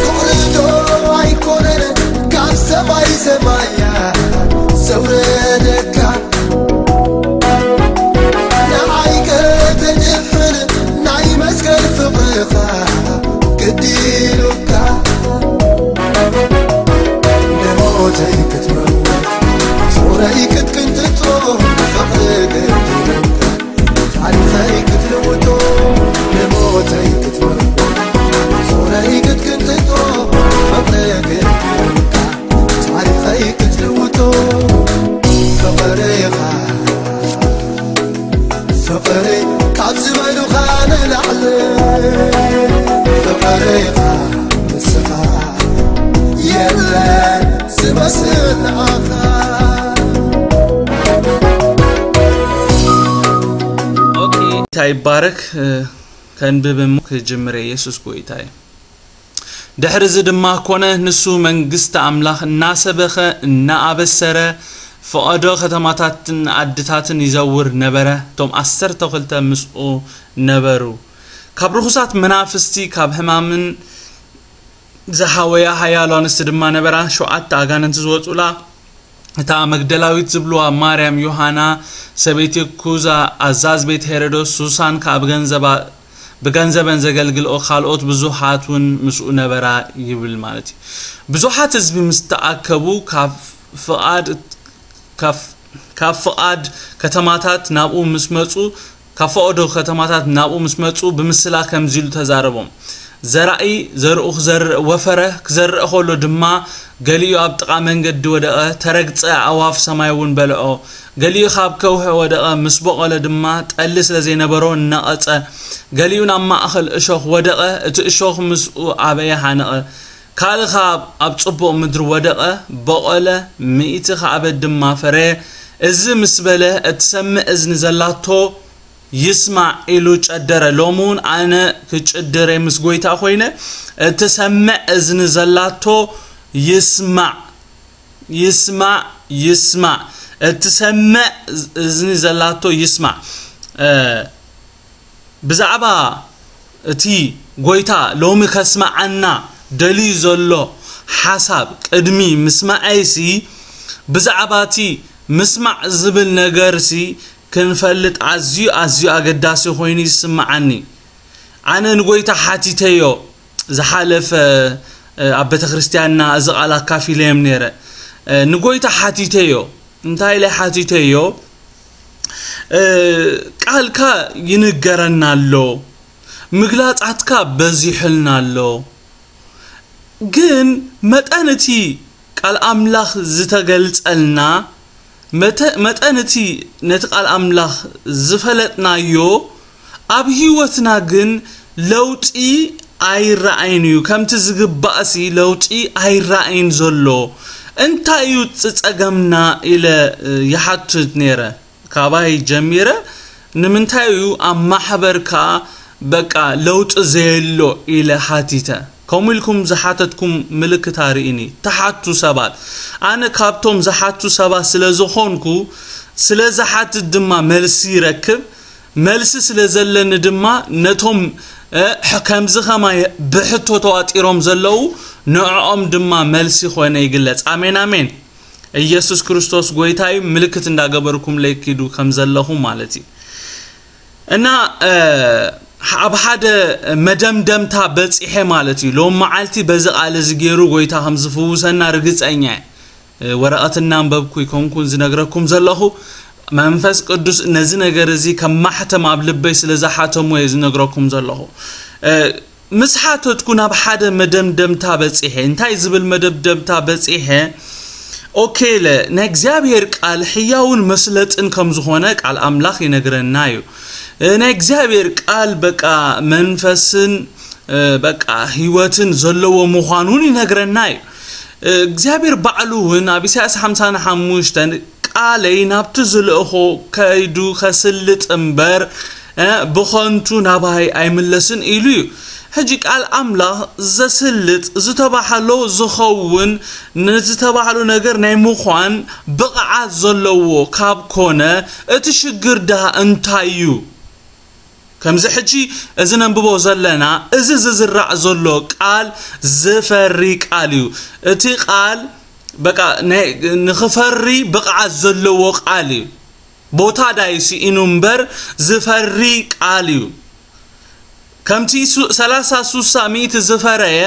ፍቕሪ ዶ ኣይኮነን ካብ ሰማይ ሰማያ ዘውረደካ? ንዓይ ከተድሕን ናይ መስቀል ፍቕርኻ ግዲ ኢሉካ። ንሞተይ ክትመውት ጾረይ ክትቅንጥጦ ፍቕሪ ግዲ ኢሉካ። ታሪኸይ ክትልውጦ ንሞተይ ክትመርጎ ጾረይ ክትቅንጥጦ ፍቕሪ ግዲ ኢሉካ። ታሪኸይ ክትልውጦ ፍቕርኻ ፍቕሪ ካብ ዝበሉኻ ንላዕሊ ፍቕርኻ ንስኻ የለን ዝመስል ንዓኻ። ኦኬ፣ ጌታ ይባረክ። እ፣ ከንብብ እሞ ክጅምር እየ። ኢየሱስ ጎይታ እዩ። ድሕሪ እዚ ድማ ኮነ፣ ንሱ መንግስቲ ኣምላኽ እናሰበኸ እናኣበሰረ፣ ፈቐዶ ከተማታትን ዓድታትን ይዘውር ነበረ። እቶም ዓሰርተ ክልተ ምስኡ ነበሩ። ካብ ርኹሳት መናፍስቲ፣ ካብ ሕማምን ዝሃወያ ሓያሎ ኣንስቲ ድማ ነበራ። ሸውዓተ ኣጋንንቲ ዝወጹላ፣ እታ መግደላዊት ዝብልዋ ማርያም፣ ዮሃና፣ ሰበይቲ ኩዛ፣ ኣዛዝ ቤት ሄሮዶስ፣ ሱሳን ከኣ ብገንዘባ-፣ ብገንዘበን ዘገልግልኦ ካልኦት ብዙሓት እውን ምስኡ ነበራ ይብል ማለት እዩ። ብዙሓት ህዝቢ ምስ ተኣከቡ፣ ካብ ፍቓድ፣ ካብ፣ ካብ ፍቓድ ከተማታት ናብኡ ምስ መጹ፣ ካብ ፈቐዶ ከተማታት ናብኡ ምስ መጹ፣ ብምስላ ከምዚ ኢሉ ተዛረቦም። ዘራኢ ዘርኡ ክዘርእ ወፈረ፣ ክዘርእ ከሎ ድማ፣ ገሊኡ ኣብ ጥቓ መንገዲ ወደቐ፣ ተረግጸ፣ ኣዕዋፍ ሰማይ እውን በልዖ። ገሊኡ ካብ ከውሒ ወደቐ፣ ምስ በቖለ ድማ፣ ጠሊ ስለ ዘይነበሮ ነቐጸ። ገሊኡ ናብ ማእከል እሾኽ ወደቐ፣ እቲ እሾኽ ምስኡ ዓበየ፣ ሃነቐ። ካልእ ከኣ ኣብ ጽቡቕ ምድሪ ወደቐ፣ በቖለ፣ ሚእቲ ከኣ ኣበድ ድማ ፈረየ። እዚ ምስ በለ፣ እትሰምዕ እዝኒ ዘላቶ ይስማዕ ኢሉ ጨደረ። ሎሚ እውን ኣነ ክጭድር እየ ምስ ጐይታ ኾይነ፣ እትሰምዕ እዝኒ ዘላቶ ይስማዕ፣ ይስማዕ፣ ይስማዕ። እትሰምዕ እዝኒ ዘላቶ ይስማዕ። እ፣ ብዛዕባ እቲ ጐይታ ሎሚ ከስምዓና ደልዩ ዘሎ ሓሳብ ቅድሚ ምስማዐይሲ፣ ብዛዕባ እቲ ምስማዕ ዝብል ነገርሲ ክንፈልጥ ኣዝዩ፣ ኣዝዩ ኣገዳሲ ኮይኑ ይስምዓኒ። ኣነ ንጐይታ ሓቲተዮ፣ ዝሓለፈ፣ እ፣ ኣብ ቤተ ክርስቲያንና እዚ ቃል ኣካፊለዮም ነይረ። እ፣ ንጐይታ ሓቲተዮ። እንታይ ኢለ ሓቲተዮ? እ፣ ቃልካ ይንገረና ኣሎ፣ ምግላጻትካ በዚሑልና ኣሎ። ግን መጠን እቲ ቃል ኣምላኽ ዝተገልጸልና፣ መተ-፣ መጠን እቲ ነቲ ቃል ኣምላኽ ዝፈለጥናዮ፣ ኣብ ህይወትና ግን ለውጢ ኣይረኣይን እዩ። ከምቲ ዝግባእሲ ለውጢ ኣይረኣይን ዘሎ። እንታይ እዩ እቲ ጸገምና ኢለ፣ እ፣ ይሓትት ነይረ። ካባይ ጀሚረ፣ ንምንታይ እዩ ኣብ ማሕበር ከኣ በቃ ለውጢ ዘየሎ ኢለ ሓቲተ። ከምኡ ኢልኩም ዝሓተትኩም ምልክት ኣርእኒ። ትሓቱ ሰባት። ኣነ ካብቶም ዝሓቱ ሰባት ስለ ዝኾንኩ፣ ስለ ዝሓትት ድማ መልሲ ይረክብ። መልሲ ስለ ዘለኒ ድማ ነቶም፣ እ፣ ሕ-፣ ከምዚ ኸማይ ብሕቶ ተዋጢሮም ዘለዉ ንዕኦም ድማ መልሲ ኾይነ ይግለጽ። ኣሜን፣ ኣሜን። ኢየሱስ ክርስቶስ ጐይታ እዩ። ምልክት እንዳገበርኩምለይ ኪዱ ከም ዘለኹም ማለት እዩ። እና፣ እ፣ ኣብ ሓደ መደምደምታ በጺሐ ማለት እዩ። ሎም መዓልቲ በዚ ቃል እዚ ገይሩ ጐይታ ከም ዝፍውሰና ርግጸኛ እየ። እ፣ ወረቐት እናንበብኩ ኣይኮንኩን ዝነግረኩም ዘለኹ። መንፈስ ቅዱስ ነዚ ነገር እዚ ከም ማሕተም ኣብ ልበይ ስለ ዝሓተሞ እየ ዝነግረኩም ዘለኹ። እ፣ ምስ ሓተትኩ ናብ ሓደ መደምደምታ በጺሐ። እንታይ ዝብል መደምደምታ በጺሐ? ኦኬ፣ ኢለ ናይ እግዚኣብሔር ቃል ሕያውን መስለጥን ከም ዝኾነ ቃል ኣምላኽ ይነግረና እዩ። እ፣ ናይ እግዚኣብሔር ቃል በቃ መንፈስን፣ እ፣ በቃ ህይወትን ዘለዎ ምዃኑን ይነግረና እዩ። እ፣ እግዚኣብሔር ባዕሉ እውን ኣብ ኢሳያስ ሓምሳን ሓሙሽተን ቃለይ ናብቲ ዝልእኾ ከይዱ ከስልጥ እምበር፣ እ፣ ብኸንቱ ናባይ ኣይምለስን ኢሉ እዩ። ሕጂ ቃል ኣምላኽ ዘስልጥ ዝተባህሎ ዝኸውን ንዝተባህሎ ነገር ናይ ምዃን ብቕዓት ዘለዎ ካብ ኮነ እቲ ሽግር ድኣ እንታይ እዩ? ከምዚ ሕጂ እዚ ነንብቦ ዘለና፣ እዚ ዝዝራእ ዘሎ ቃል ዝፈሪ ቃል እዩ። እቲ ቃል በቃ ናይ ንኽፈሪ ብቕዓት ዘለዎ ቃል እዩ። ቦታ ዳይ ስኢኑ እምበር ዝፈሪ ቃል እዩ። ከምቲ ሱ- ሰላሳ ሱሳ ሚእቲ ዝፈረየ፣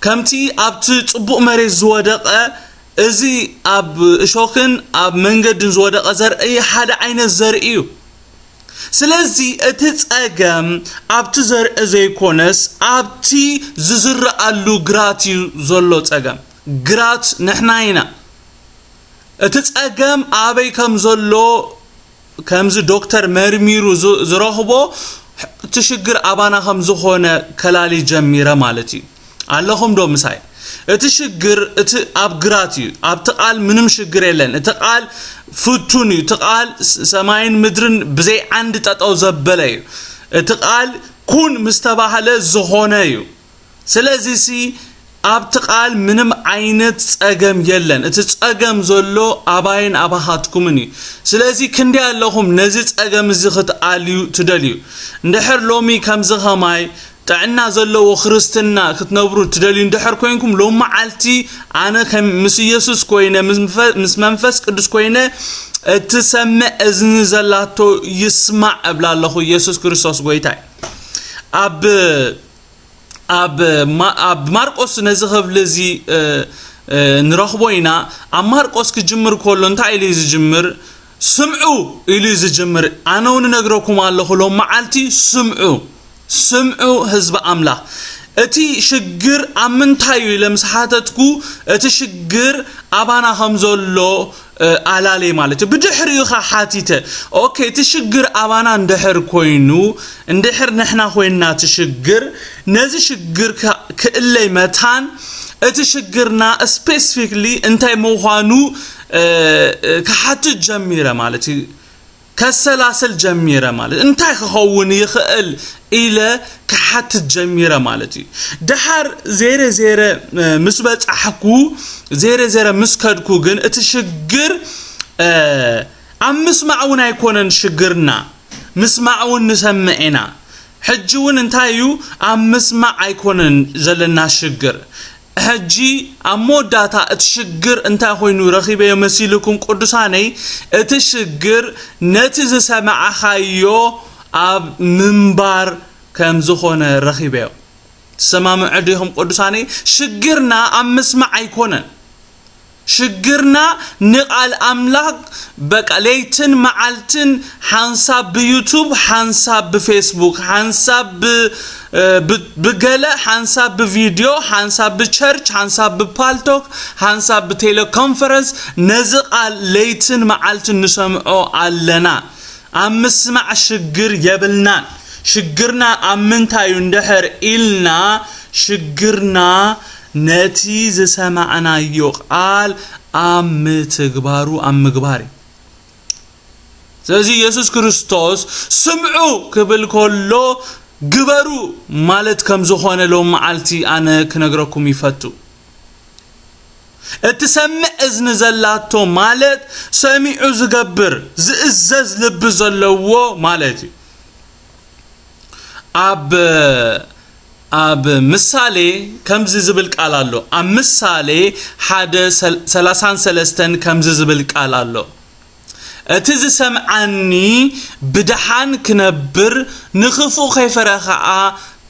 ከምቲ ኣብቲ ጽቡቕ መሬት ዝወደቐ፣ እዚ ኣብ እሾኽን ኣብ መንገድን ዝወደቐ ዘርኢ ሓደ ዓይነት ዘርኢ እዩ። ስለዚ እቲ ጸገም ኣብቲ ዘርኢ ዘይኮነስ ኣብቲ ዝዝረኣሉ ግራት እዩ ዘሎ ጸገም። ግራት ንሕና ኢና። እቲ ጸገም ኣበይ ከም ዘሎ ከምዚ ዶክተር መርሚሩ ዝ- ዝረኽቦ እቲ ሽግር ኣባና ከም ዝኾነ ከላሊ ጀሚረ ማለት እዩ። ኣለኹም ዶ ምሳይ? እቲ ሽግር እቲ ኣብ ግራት እዩ። ኣብቲ ቃል ምንም ሽግር የለን። እቲ ቃል ፍቱን እዩ። እቲ ቃል ስ- ሰማይን ምድርን ብዘይ ዓንዲ ጠጠው ዘበለ እዩ። እቲ ቃል ኩን ምስ ተባህለ ዝኾነ እዩ። ስለዚ ሲ ኣብቲ ቃል ምንም ዓይነት ጸገም የለን። እቲ ጸገም ዘሎ ኣባይን ኣባኻትኩምን እዩ። ስለዚ ክንደይ ኣለኹም ነዚ ጸገም እዚ ክትኣልዩ ትደልዩ? እንድሕር ሎሚ ከምዚ ኸማይ ጥዕና ዘለዎ ክርስትና ክትነብሩ ትደልዩ እንድሕር ኮይንኩም፣ ሎም መዓልቲ ኣነ ከም ምስ ኢየሱስ ኮይነ፣ ምስ መንፈ- ምስ መንፈስ ቅዱስ ኮይነ፣ እትሰምዕ እዝኒ ዘላቶ ይስማዕ እብላ ኣለኹ። ኢየሱስ ክርስቶስ ጎይታ እዩ። ኣብ ኣብ ማ- ኣብ ማርቆስ ነዚ ክፍሊ እዚ እ፣ እ፣ ንረኽቦ ኢና። ኣብ ማርቆስ ክጅምር ከሎ እንታይ ኢሉ እዩ ዝጅምር? ስምዑ ኢሉ እዩ ዝጅምር። ኣነ እውን እነግረኩም ኣለኹ፣ ሎም መዓልቲ ስምዑ፣ ስምዑ ህዝቢ ኣምላኽ። እቲ ሽግር ኣብ ምንታይ እዩ ኢለ ምስ ሓተትኩ፣ እቲ ሽግር ኣባና ከም ዘሎ እ፣ ኣላለየ ማለት እዩ። ብድሕሪኡ ኸ ሓቲተ፣ ኦኬ፣ እቲ ሽግር ኣባና እንድሕር ኮይኑ፣ እንድሕር ንሕና ኮይንና እቲ ሽግር፣ ነዚ ሽግር ክ- ክእለይ መታን እቲ ሽግርና ስፔሲፊክሊ እንታይ ምዃኑ እ፣ እ፣ ክሓትት ጀሚረ ማለት እዩ። ከሰላስል ጀሚረ ማለት እንታይ ክኸውን ይኽእል ኢለ ክሓትት ጀሚረ ማለት እዩ። ደሓር ዜረ ዜረ እ፣ ምስ በጻሕኩ፣ ዜረ ዜረ ምስ ከድኩ ግን እቲ ሽግር እ፣ ኣብ ምስማዕ እውን ኣይኮነን ሽግርና። ምስማዕ እውን ንሰምዕ ኢና። ሕጂ እውን እንታይ እዩ? ኣብ ምስማዕ ኣይኮነን ዘለና ሽግር። ሕጂ ኣብ መወዳእታ እቲ ሽግር እንታይ ኮይኑ ረኺበዮ መሲልኩም ቅዱሳነይ? እቲ ሽግር ነቲ ዝሰማዕኻዮ ኣብ ምንባር ከም ዝኾነ ረኺበዮ። ትሰማምዑ ዲኹም ቅዱሳነይ? ሽግርና ኣብ ምስማዕ ኣይኮነን። ሽግርና ንቓል ኣምላኽ በቃ ለይትን መዓልትን ሓንሳብ ብዩቱብ፣ ሓንሳብ ብፌስቡክ፣ ሓንሳብ ብ- እ፣ ብ- ብገለ ሓንሳብ ብቪድዮ፣ ሓንሳብ ብቸርች፣ ሓንሳብ ብፓልቶክ፣ ሓንሳብ ብቴሌኮንፈረንስ ነዚ ቃል ለይትን መዓልትን ንሰምዖ ኣለና። ኣብ ምስማዕ ሽግር የብልናን። ሽግርና ኣብ ምንታይ እዩ እንድሕር ኢልና፣ ሽግርና ነቲ ዝሰማዕናዮ ቃል ኣብ ምትግባሩ፣ ኣብ ምግባር እዩ። ስለዚ ኢየሱስ ክርስቶስ ስምዑ ክብል ከሎ ግበሩ ማለት ከም ዝኾነ ሎም መዓልቲ ኣነ ክነግረኩም ይፈቱ። እትሰምዕ እዝኒ ዘላቶ ማለት ሰሚዑ ዝገብር ዝእዘዝ ልቢ ዘለዎ ማለት እዩ። ኣብ ኣብ ምሳሌ ከምዚ ዝብል ቃል ኣሎ። ኣብ ምሳሌ ሓደ ሰል- ሰላሳን ሰለስተን ከምዚ ዝብል ቃል ኣሎ። እቲ ዝሰምዓኒ ብድሓን ክነብር ንኽፉእ ከይፈረ ኸዓ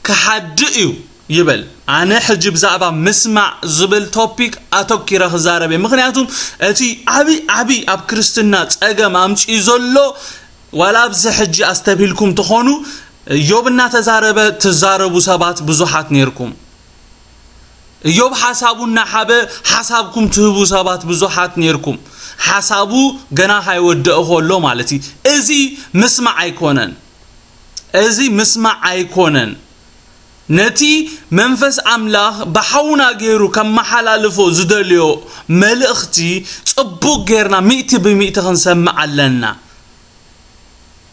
ክሓድእ እዩ ይብል። ኣነ ሕጂ ብዛዕባ ምስማዕ ዝብል ቶፒክ ኣተኪረ ክዛረብ እየ። ምኽንያቱም እቲ ዓብዪ ዓብዪ ኣብ ክርስትና ጸገም ኣምጺኡ ዘሎ ዋላ ኣብዚ ሕጂ ኣስተብሂልኩም ትኾኑ፣ እዮብ እናተዛረበ ትዛረቡ ሰባት ብዙሓት ነይርኩም። እዮብ ሓሳቡ እናሓበ ሓሳብኩም ትህቡ ሰባት ብዙሓት ነይርኩም። ሓሳቡ ገና ካይወደአ ከሎ ማለት እዩ። እዚ ምስማዕ ኣይኮነን። እዚ ምስማዕ ኣይኮነን። ነቲ መንፈስ ኣምላኽ ብሓውና ገይሩ ከመሓላልፎ ዝደልዮ መልእኽቲ ጽቡቕ ጌርና ሚእቲ ብሚእቲ ክንሰምዕ ኣለና።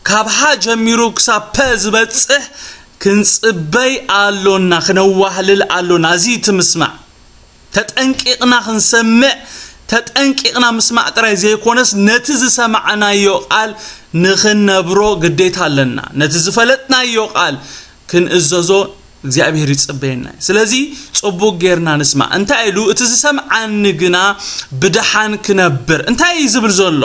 ካብ ሃ ጀሚሩ ክሳብ ፐ ዝበጽሕ ክንጽበይ ኣሎና፣ ክነዋህልል ኣሎና። እዚ እቲ ምስማዕ ተጠንቂቕና ክንሰምዕ፣ ተጠንቂቕና ምስማዕ ጥራይ ዘይኮነስ ነቲ ዝሰማዕናዮ ቃል ንኽንነብሮ ግዴታ ኣለና። ነቲ ዝፈለጥናዮ ቃል ክንእዘዞ እግዚኣብሔር ይጽበየና እዩ። ስለዚ ጽቡቕ ጌርና ንስማዕ። እንታይ ኢሉ? "እቲ ዝሰምዓኒ ግና ብደሓን ክነብር." እንታይ እዩ ዝብል ዘሎ?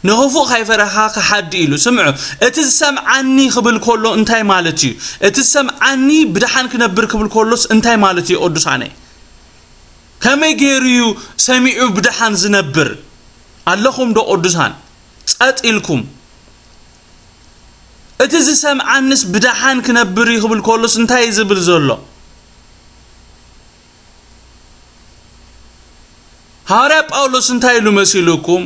ንኽፉእ ካይፈራኻ ክሓዲ ኢሉ። ስምዑ፣ እቲ ዝሰምዓኒ ክብል ከሎ እንታይ ማለት እዩ? እቲ ዝሰምዓኒ ብደሓን ክነብር ክብል ከሎስ እንታይ ማለት እዩ? ቅዱሳነይ፣ ከመይ ገይሩ እዩ ሰሚዑ ብደሓን ዝነብር? ኣለኹም ዶ ቅዱሳን? ጸጥ ኢልኩም። እቲ ዝሰምዓንስ ብደሓን ክነብር እዩ ክብል ከሎስ እንታይ እዩ ዝብል ዘሎ? ሃዋርያ ጳውሎስ እንታይ ኢሉ መሲሉኩም?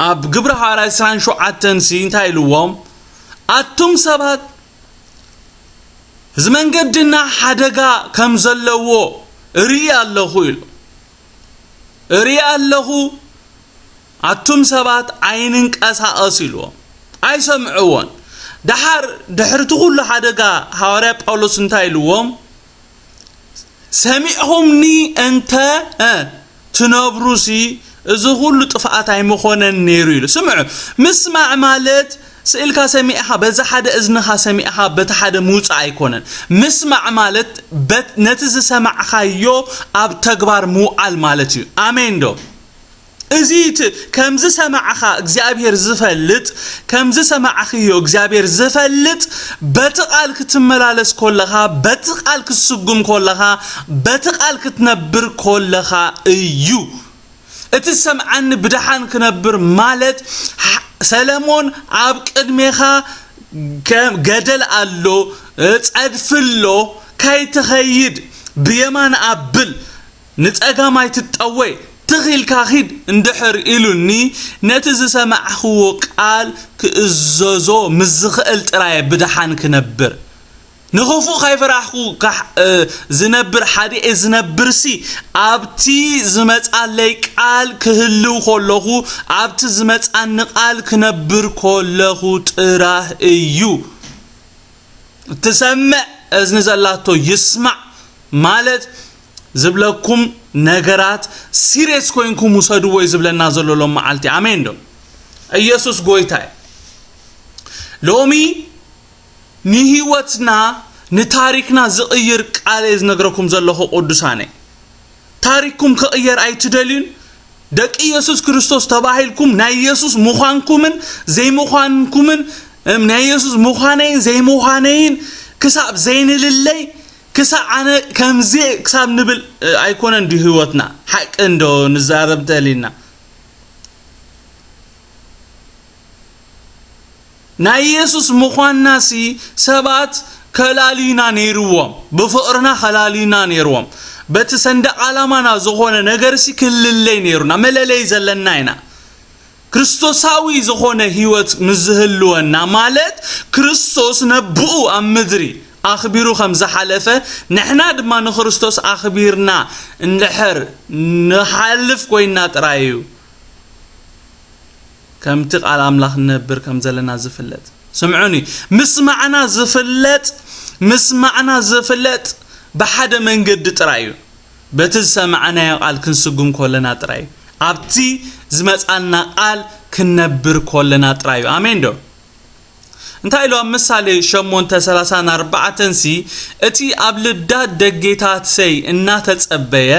ኣብ ግብሪ ሃዋርያ ዕስራን ሸውዓተን ሲ እንታይ ኢልዎም? "ኣቱም ሰባት፣ እዚ መንገድና ሓደጋ ከም ዘለዎ እርኢ ኣለኹ" ኢሉ። "እርኢ ኣለኹ፣ ኣቱም ሰባት ኣይንንቀሳቐስ" ኢልዎም። ኣይሰምዕዎን። ደሓር፣ ድሕሪ እቲ ኩሉ ሓደጋ ሃዋርያ ጳውሎስ እንታይ ኢልዎም? "ሰሚዕኹምኒ እንተ፣ እ፣ ትነብሩሲ፣ እዚ ኩሉ ጥፍኣት ኣይምኾነን ነይሩ" ኢሉ። ስምዑ፣ ምስማዕ ማለት ስኢልካ ሰሚዕኻ፣ በዛ ሓደ እዝንኻ ሰሚዕኻ፣ በቲ ሓደ ምውጻእ ኣይኮነን። ምስማዕ ማለት በት-፣ ነቲ ዝሰማዕኻዮ ኣብ ተግባር ምውዓል ማለት እዩ። ኣሜን ዶ? እዚ እቲ ከም ዝሰማዕኻ እግዚኣብሔር ዝፈልጥ፣ ከም ዝሰማዕኽዮ እግዚኣብሔር ዝፈልጥ፣ በቲ ቃል ክትመላለስ ከለኻ፣ በቲ ቃል ክትስጉም ከለኻ፣ በቲ ቃል ክትነብር ከለኻ እዩ። እቲ ዝሰምዓኒ ብደሓን ክነብር ማለት፣ ሓ-፣ ሰለሞን ኣብ ቅድሜኻ ከም ገደል ኣሎ፣ ጸድፊ ኣሎ፣ ካይትኸይድ ብየማን ኣብል፣ ንጸጋም ኣይትጠወ፣ ትኽ ኢልካ ኺድ እንድሕር ኢሉኒ፣ ነቲ ዝሰማዕኽዎ ቃል ክእዘዞ ምስ ዝኽእል ጥራየ ብደሓን ክነብር። ንኽፉእ ካይፈራሕኩ ካሕ-፣ እ፣ ዝነብር፣ ሓዲኤ ዝነብርሲ፣ ኣብቲ ዝመጻለይ ቃል ክህልው ከለኹ፣ ኣብቲ ዝመጻኒ ቃል ክነብር ከለኹ ጥራህ እዩ። እትሰምዕ እዝኒ ዘላቶ ይስማዕ ማለት ዝብለኩም ነገራት ሲሪየስ ኮይንኩም ውሰድዎ እዩ ዝብለና ዘሎ ሎም መዓልቲ። ኣሜን ዶ? ኢየሱስ ጎይታ እዩ። ሎሚ ንህይወትና፣ ንታሪክና ዝቕይር ቃል እየ ዝነግረኩም ዘለኹ ቅዱሳነይ። ታሪክኩም ክቕየር ኣይትደልዩን? ደቂ ኢየሱስ ክርስቶስ ተባሂልኩም ናይ ኢየሱስ ምዃንኩምን ዘይምዃንኩምን፣ እም፣ ናይ ኢየሱስ ምዃነይን ዘይምዃነይን ክሳብ ዘይንልለይ፣ ክሳብ ኣነ ከምዚ ክሳብ ንብል፣ እ፣ ኣይኮነን ድዩ ህይወትና? ሓቂ እንዶ ንዛረብ እንተሊና። ናይ ኢየሱስ ምዃንናሲ ሰባት ከላልዩና ነይርዎም፣ ብፍቕርና ከላልዩና ነይርዎም። በቲ ሰንደቕ ዓላማና ዝኾነ ነገርሲ ክልለይ ነይሩና፣ መለለይ ዘለና ኢና። ክርስቶሳዊ ዝኾነ ህይወት ምስ ዝህልወና፣ ማለት ክርስቶስ ነብኡ ኣብ ምድሪ ኣኽቢሩ ከም ዝሓለፈ፣ ንሕና ድማ ንክርስቶስ ኣኽቢርና እንድሕር ንሓልፍ ኮይንና ጥራይ እዩ። ከምቲ ቃል ኣምላኽ ንነብር ከም ዘለና ዝፍለጥ። ስምዑኒ፣ ምስማዕና ዝፍለጥ፣ ምስማዕና ዝፍለጥ ብሓደ መንገዲ ጥራይ እዩ። በቲ ዝሰማዕናዮ ቃል ክንስጉም ከለና ጥራይ እዩ። ኣብቲ ዝመጻልና ቃል ክንነብር ከለና ጥራይ እዩ። ኣሜን ዶ? እንታይ ኢሉ ኣብ ምሳሌ ሸሞንተ ሰላሳን ኣርባዕተን ሲ፣ እቲ ኣብ ልዳት ደጌታትሰይ እናተጸበየ፣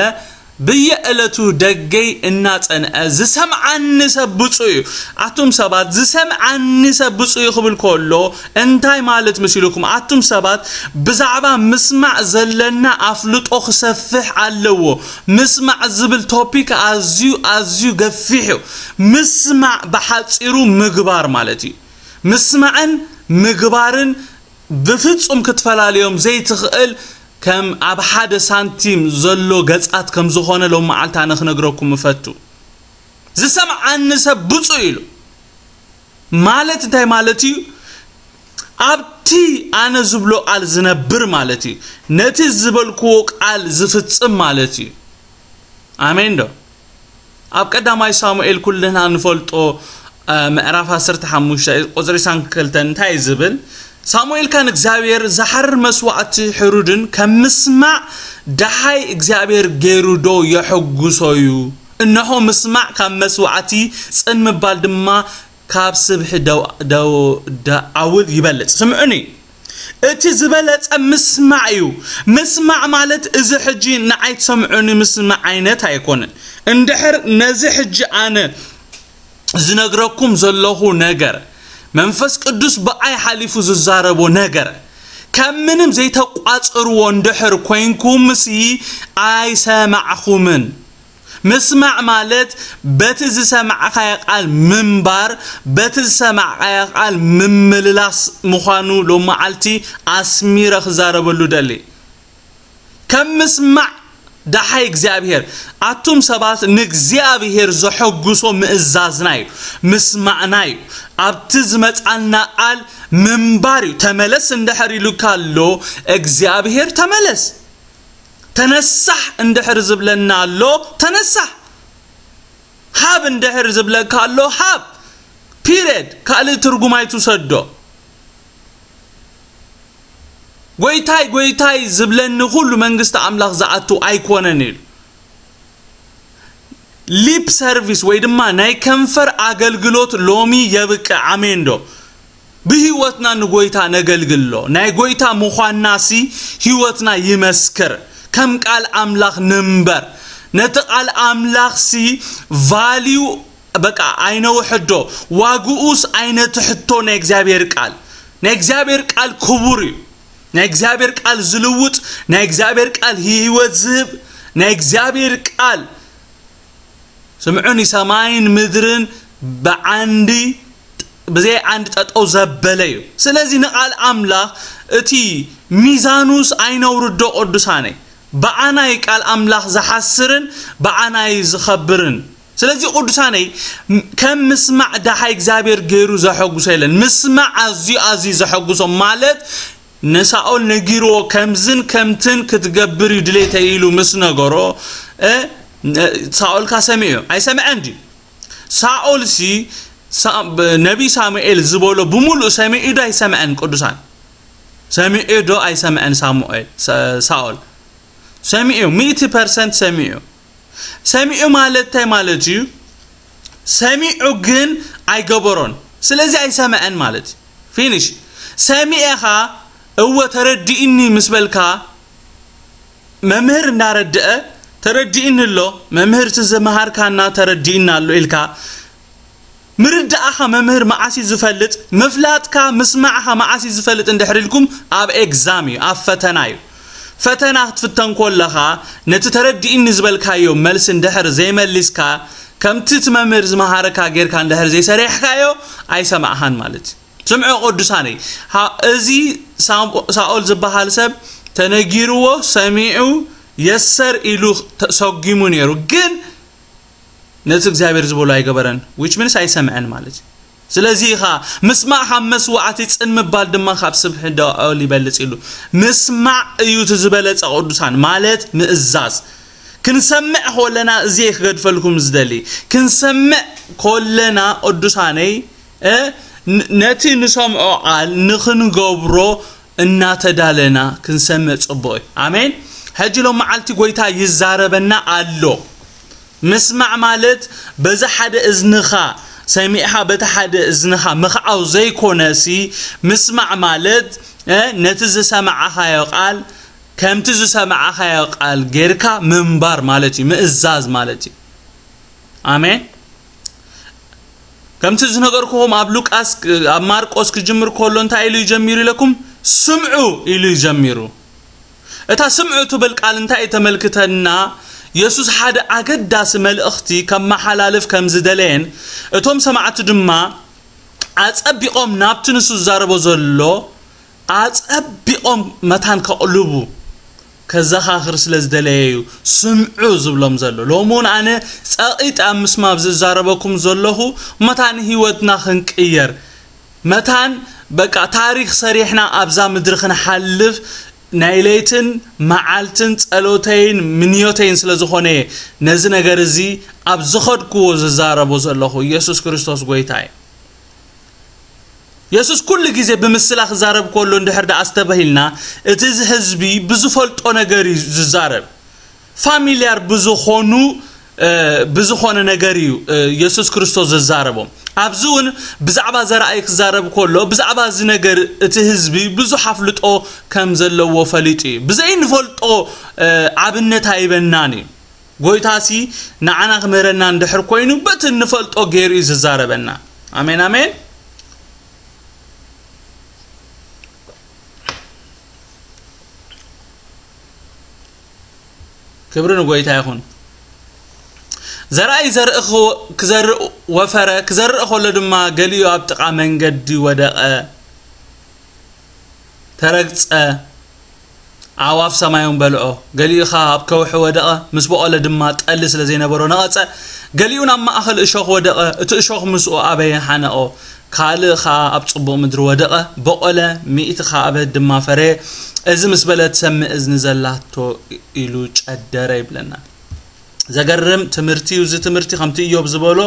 ብየዕለቱ ደገይ እናጸንዐ ዝሰምዓኒ ሰብ ብፁዕ እዩ። ኣቱም ሰባት፣ ዝሰምዓኒ ሰብ ብፁዕ እዩ ክብል ከሎ እንታይ ማለት መሲሉኩም? ኣቱም ሰባት፣ ብዛዕባ ምስማዕ ዘለና ኣፍልጦ ክሰፍሕ ኣለዎ። ምስማዕ ዝብል ቶፒክ ኣዝዩ፣ ኣዝዩ ገፊሕ እዩ። ምስማዕ ብሓጺሩ ምግባር ማለት እዩ። ምስማዕን ምግባርን ብፍጹም ክትፈላልዮም ዘይትኽእል፣ ከም ኣብ ሓደ ሳንቲም ዘሎ ገጻት ከም ዝኾነ ሎም መዓልቲ ኣነ ክነግረኩም እፈቱ። ዝሰምዓኒ ሰብ ብፁዕ ኢሉ ማለት እንታይ ማለት እዩ? ኣብቲ ኣነ ዝብሎ ቃል ዝነብር ማለት እዩ። ነቲ ዝበልክዎ ቃል ዝፍጽም ማለት እዩ። ኣሜን ዶ? ኣብ ቀዳማይ ሳሙኤል ኩልና ንፈልጦ፣ እ፣ ምዕራፍ ዓሰርተ ሓሙሽተ ቁጽሪ ዕስራን ክልተን እንታይ እዩ ዝብል? ሳሙኤል ካን እግዚኣብሔር ዝሓርር መስዋዕቲ ሕሩድን ከም ምስማዕ ደሃይ እግዚኣብሔር ገይሩ ዶ የሐጉሶ እዩ? እንሆ ምስማዕ ካብ መስዋዕቲ ጽን ምባል ድማ ካብ ስብሒ ደው- ደው- ደዓውል ይበልጽ። ስምዑኒ፣ እቲ ዝበለጸ ምስማዕ እዩ። ምስማዕ ማለት እዚ ሕጂ ንዓይ ትሰምዑኒ ምስማዕ ዓይነት ኣይኮነን። እንድሕር ነዚ ሕጂ ኣነ ዝነግረኩም ዘለኹ ነገር መንፈስ ቅዱስ ብኣይ ሓሊፉ ዝዛረቦ ነገር ከም ምንም ዘይተቋጽርዎ እንድሕር ኮይንኩምሲ ኣይሰማዕኹምን። ምስማዕ ማለት በቲ ዝሰማዕኻዮ ቃል ምንባር፣ በቲ ዝሰማዕኻዮ ቃል ምምልላስ ምዃኑ ሎመዓልቲ ኣስሚረ ክዛረበሉ ደሊ። ከም ምስማዕ ደሓይ እግዚኣብሔር፣ ኣቱም ሰባት ንእግዚኣብሔር ዘሐጉሶ ምእዛዝና እዩ፣ ምስማዕና እዩ። ኣብቲ ዝመጻልና ቃል ምንባር እዩ። ተመለስ እንድሕር ኢሉካ ኣሎ እግዚኣብሔር፣ ተመለስ። ተነሳሕ እንድሕር ዝብለና ኣሎ፣ ተነሳሕ። ሃብ እንድሕር ዝብለካ ኣሎ፣ ሃብ። ፒሬድ። ካልእ ትርጉም ኣይትውሰዶ። ጎይታይ ጎይታይ ዝብለኒ ኩሉ መንግስቲ ኣምላኽ ዝኣቱ ኣይኮነን ኢሉ። ሊፕ ሰርቪስ ወይ ድማ ናይ ከንፈር ኣገልግሎት ሎሚ የብቅዕ። ኣሜን ዶ? ብህይወትና ንጎይታ ነገልግሎ። ናይ ጎይታ ምዃንና ሲ ህይወትና ይመስክር። ከም ቃል ኣምላኽ ንንበር። ነቲ ቃል ኣምላኽ ሲ ቫልዩ በቃ ኣይነውሕዶ። ዋግኡስ ኣይነትሕቶ። ናይ እግዚኣብሔር ቃል፣ ናይ እግዚኣብሔር ቃል ክቡር እዩ። ናይ እግዚኣብሔር ቃል ዝልውጥ፣ ናይ እግዚኣብሔር ቃል ህይወት ዝህብ፣ ናይ እግዚኣብሔር ቃል ስምዑኒ፣ ሰማይን ምድርን ብዓንዲ፣ ብዘይ ዓንዲ ጠጠው ዘበለ እዩ። ስለዚ ንቃል ኣምላኽ እቲ ሚዛኑስ ኣይነውርዶ ቅዱሳነይ። ብኣናይ ቃል ኣምላኽ ዝሓስርን ብኣናይ ዝኸብርን። ስለዚ ቅዱሳነይ፣ ም- ከም ምስማዕ ደሓይ እግዚኣብሔር ገይሩ ዘሐጉሶ የለን። ምስማዕ ኣዝዩ ኣዝዩ ዘሐጉሶ ማለት ንሳኦል ነጊርዎ ከምዝን ከምትን ክትገብር እዩ ድሌተይ ኢሉ ምስ ነገሮ፣ እ፣ እ፣ ሳኦልካ ሰሚዑ ኣይሰምዐን ድዩ? ሳኦል ሲ ሳ- ብ- ነቢ ሳሙኤል ዝበሎ ብምሉእ ሰሚዑ ዶ ኣይሰምዐን? ቅዱሳን፣ ሰሚዑ ዶ ኣይሰምዐን? ሳሙኤል ሳ- ሳኦል ሰሚዑ፣ ሚእቲ ፐርሰንት ሰሚዑ። ሰሚዑ ማለት እንታይ ማለት እዩ? ሰሚዑ ግን ኣይገበሮን። ስለዚ ኣይሰምዐን ማለት እዩ። ፊኒሽ። ሰሚዐኻ እወ ተረዲእኒ ምስ በልካ፣ መምህር እንዳረድአ ተረዲእኒ ኣሎ፣ መምህር እቲ ዝመሃርካና ተረዲእና ኣሎ ኢልካ፣ ምርዳእኻ መምህር መዓስ እዩ ዝፈልጥ? ምፍላጥካ ምስማዕኻ መዓስ እዩ ዝፈልጥ? እንድሕር ኢልኩም ኣብ ኤግዛም እዩ፣ ኣብ ፈተና እዩ። ፈተና ክትፍተን ከለኻ ነቲ ተረዲእኒ ዝበልካዮ መልሲ እንድሕር ዘይመሊስካ፣ ከምቲ እቲ መምህር ዝመሃረካ ጌርካ እንድሕር ዘይሰሪሕካዮ ኣይሰማዕኻን ማለት እዩ። ስምዑ ቅዱሳነይ፣ ሳ- እዚ ሳም- ሳኦል ዝበሃል ሰብ ተነጊርዎ ሰሚዑ የሰር ኢሉ ተሰጒሙ ነይሩ፣ ግን ነቲ እግዚኣብሔር ዝበሎ ኣይገበረን። Which means ኣይሰምዐን ማለት እዩ። ስለዚ ኢኻ ምስማዕ ካብ መስዋዕቲ ጽን ምባል ድማ ካብ ስብሒ ደኦል ይበልጽ ኢሉ። ምስማዕ እዩ እቲ ዝበለጸ ቅዱሳን ማለት ምእዛዝ። ክንሰምዕ ከለና እዚ እየ ክገድፈልኩም ዝደሊ። ክንሰምዕ ከለና ቅዱሳነይ እ፣ ን- ነቲ ንሰምዖ ቃል ንኽንገብሮ እናተዳለና ክንሰምዕ ጽቡቕ እዩ። ኣሜን። ሕጂ ሎም መዓልቲ ጎይታ ይዛረበና ኣሎ። ምስማዕ ማለት በዚ ሓደ እዝንኻ ሰሚዕኻ በቲ ሓደ እዝንኻ ምኽዓው ዘይኮነሲ፣ ምስማዕ ማለት እ፣ ነቲ ዝሰማዕኻዮ ቃል ከምቲ ዝሰማዕኻዮ ቃል ጌርካ ምንባር ማለት እዩ፣ ምእዛዝ ማለት እዩ። ኣሜን። ከምቲ ዝነገርኩኹም ኣብ ሉቃስ፣ ኣብ ማርቆስ ክጅምር ከሎ እንታይ ኢሉ ይጀሚሩ ኢለኩም? ስምዑ ኢሉ ይጀሚሩ። እታ ስምዑ ትብል ቃል እንታይ እዩ ተመልክተና? የሱስ ሓደ ኣገዳሲ መልእኽቲ ከመሓላልፍ ከም ዝደለየን እቶም ሰማዕቲ ድማ ኣጸቢቖም ናብቲ ንሱ ዝዛረቦ ዘሎ ኣጸቢቖም መታን ከቕልቡ ከዘኻኽር ስለ ዝደለየ እዩ ስምዑ ዝብሎም ዘሎ። ሎሚ እውን ኣነ ጸቒጥ ኣብ ምስማብ ዝዛረበኩም ዘለኹ መታን ህይወትና ክንቅየር፣ መታን በቃ ታሪኽ ሰሪሕና ኣብዛ ምድሪ ክንሓልፍ ናይ ለይትን መዓልትን ጸሎተይን ምንዮተይን ስለ ዝኾነ እየ ነዚ ነገር እዚ ኣብ ዝኸድክዎ ዝዛረቦ ዘለኹ። ኢየሱስ ክርስቶስ ጎይታ እዩ። የሱስ ኩሉ ግዜ ብምስላ ክዛረብ ከሎ እንድሕር ደኣ ኣስተበሂልና፣ እቲ ህዝቢ ብዝፈልጦ ነገር እዩ ዝዛረብ። ፋሚልያር ብዝኾኑ፣ እ፣ ብዝኾነ ነገር እዩ፣ እ፣ የሱስ ክርስቶስ ዝዛረቦም። ኣብዚ እውን ብዛዕባ ዘርኣይ ክዛረብ ከሎ፣ ብዛዕባ እዚ ነገር እቲ ህዝቢ ብዙሕ ኣፍልጦ ከም ዘለዎ ፈሊጡ እዩ። ብዘይ ንፈልጦ ኣብነት ኣይበናን እዩ። ጎይታሲ ንዓና ክምህረና እንድሕር ኮይኑ፣ በቲ እንፈልጦ ገይሩ እዩ ዝዛረበና። ኣሜን ኣሜን። ክብሪ ንጎይታ ይኹን። ዘርኣይ ዘርኢ ክዘርእ ወፈረ። ክዘርእ ከሎ ድማ ገሊኡ ኣብ ጥቓ መንገዲ ወደቐ፣ ተረግጸ፣ ኣዕዋፍ ሰማዮም በልዖ። ገሊኡ ኸኣ ኣብ ከውሒ ወደቐ፣ ምስ በቖለ ድማ ጠሊ ስለ ዘይነበሮ ነቐጸ። ገሊኡ ናብ ማእኸል እሾኽ ወደቐ፣ እቲ እሾኽ ምስኡ ኣበየ፣ ሓነቖ። ካልእ ኸኣ ኣብ ጽቡቕ ምድሪ ወደቐ፣ በቖለ፣ ሚእቲ ኸኣ ኣበ ድማ ፈረየ። እዚ ምስ በለ፣ ትሰምዕ እዝኒ ዘላቶ ኢሉ ጨደረ ይብለና። ዘገርም ትምህርቲ እዩ። እዚ ትምህርቲ ከምቲ እዮብ ዝበሎ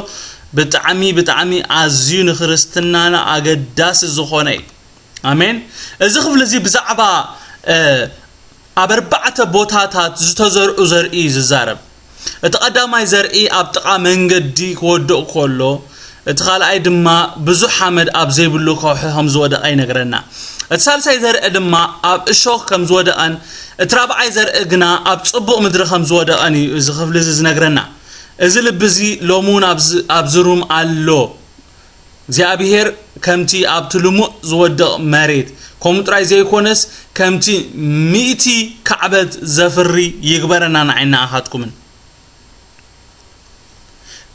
ብጣዕሚ፣ ብጣዕሚ ኣዝዩ ንክርስትናና ኣገዳሲ ዝኾነ እዩ። ኣሜን። እዚ ክፍሊ እዚ ብዛዕባ ኣብ ኣርባዕተ ቦታታት ዝተዘርኡ ዘርኢ እዩ ዝዛረብ። እቲ ቀዳማይ ዘርኢ ኣብ ጥቓ መንገዲ ክወድቕ ከሎ፣ እቲ ካልኣይ ድማ ብዙሕ ሓመድ ኣብ ዘይብሉ ከውሒ ከም ዝወደቐ ይነግረና። እቲ ሳልሳይ ዘርኢ ድማ ኣብ እሾኽ ከም ዝወደቐን፣ እቲ ራብዓይ ዘርኢ ግና ኣብ ጽቡቕ ምድሪ ከም ዝወደቐን እዩ እዚ ክፍሊ እዚ ዝነግረና። እዚ ልቢ እዚ ሎሚ እውን ኣብዚ ሩም ኣሎ። እግዚኣብሔር ከምቲ ኣብቲ ልሙዕ ዝወድቕ መሬት ከምኡ ጥራይ ዘይኮነስ፣ ከምቲ ሚእቲ ካዕበት ዘፍሪ ይግበረና፣ ንዓይና ኣኻትኩምን።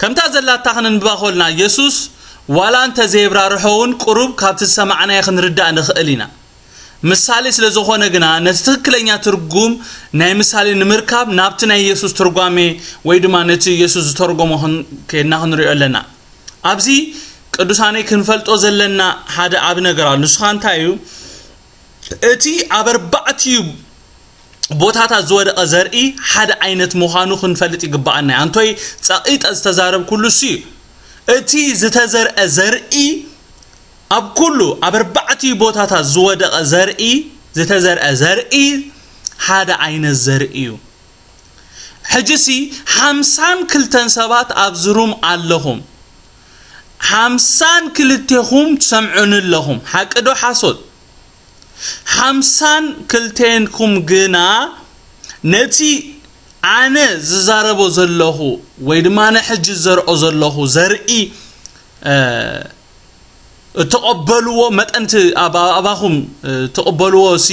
ከምታ ዘላታ ክነንብባ ኮልና፣ የሱስ ዋላ እንተ ዘየብራርሖ እውን፣ ቁሩብ ካብቲ ዝሰማዕናዮ ክንርዳእ ንኽእል ኢና። ምሳሌ ስለ ዝኾነ ግና፣ ነቲ ትኽክለኛ ትርጉም ናይ ምሳሌ ንምርካብ፣ ናብቲ ናይ የሱስ ትርጓሜ ወይ ድማ ነቲ የሱስ ዝተርጎሞ ክን-፣ ከድና ክንሪኦ ኣለና። ኣብዚ ቅዱሳነይ ክንፈልጦ ዘለና ሓደ ዓቢ ነገር ኣሎ። ንሱ ኸኣ እንታይ እዩ? እቲ ኣብ ኣርባዕቲኡ ቦታታት ዝወደቐ ዘርኢ ሓደ ዓይነት ምዃኑ ክንፈልጥ ይግብኣና እዩ። ኣንቶይ ጸቒጠ ዝተዛረብኩሉ እሱ እዩ። እቲ ዝተዘርአ ዘርኢ ኣብ ኩሉ፣ ኣብ ኣርባዕቲኡ ቦታታት ዝወደቐ ዘርኢ፣ ዝተዘርአ ዘርኢ ሓደ ዓይነት ዘርኢ እዩ። ሕጂሲ ሓምሳን ክልተን ሰባት ኣብዚ ሩም ኣለኹም። ሓምሳን ክልቴኹም ትሰምዑኒ ኣለኹም። ሓቂ ዶ ሓሶት? ሓምሳን ክልቴንኩም ግና ነቲ ኣነ ዝዛረቦ ዘለኹ ወይ ድማ ኣነ ሕጂ ዝዘርኦ ዘለኹ ዘርኢ፣ እ፣ እትቐበልዎ መጠን እቲ ኣብ-፣ ኣባኹም፣ እ፣ እትቕበልዎ ሲ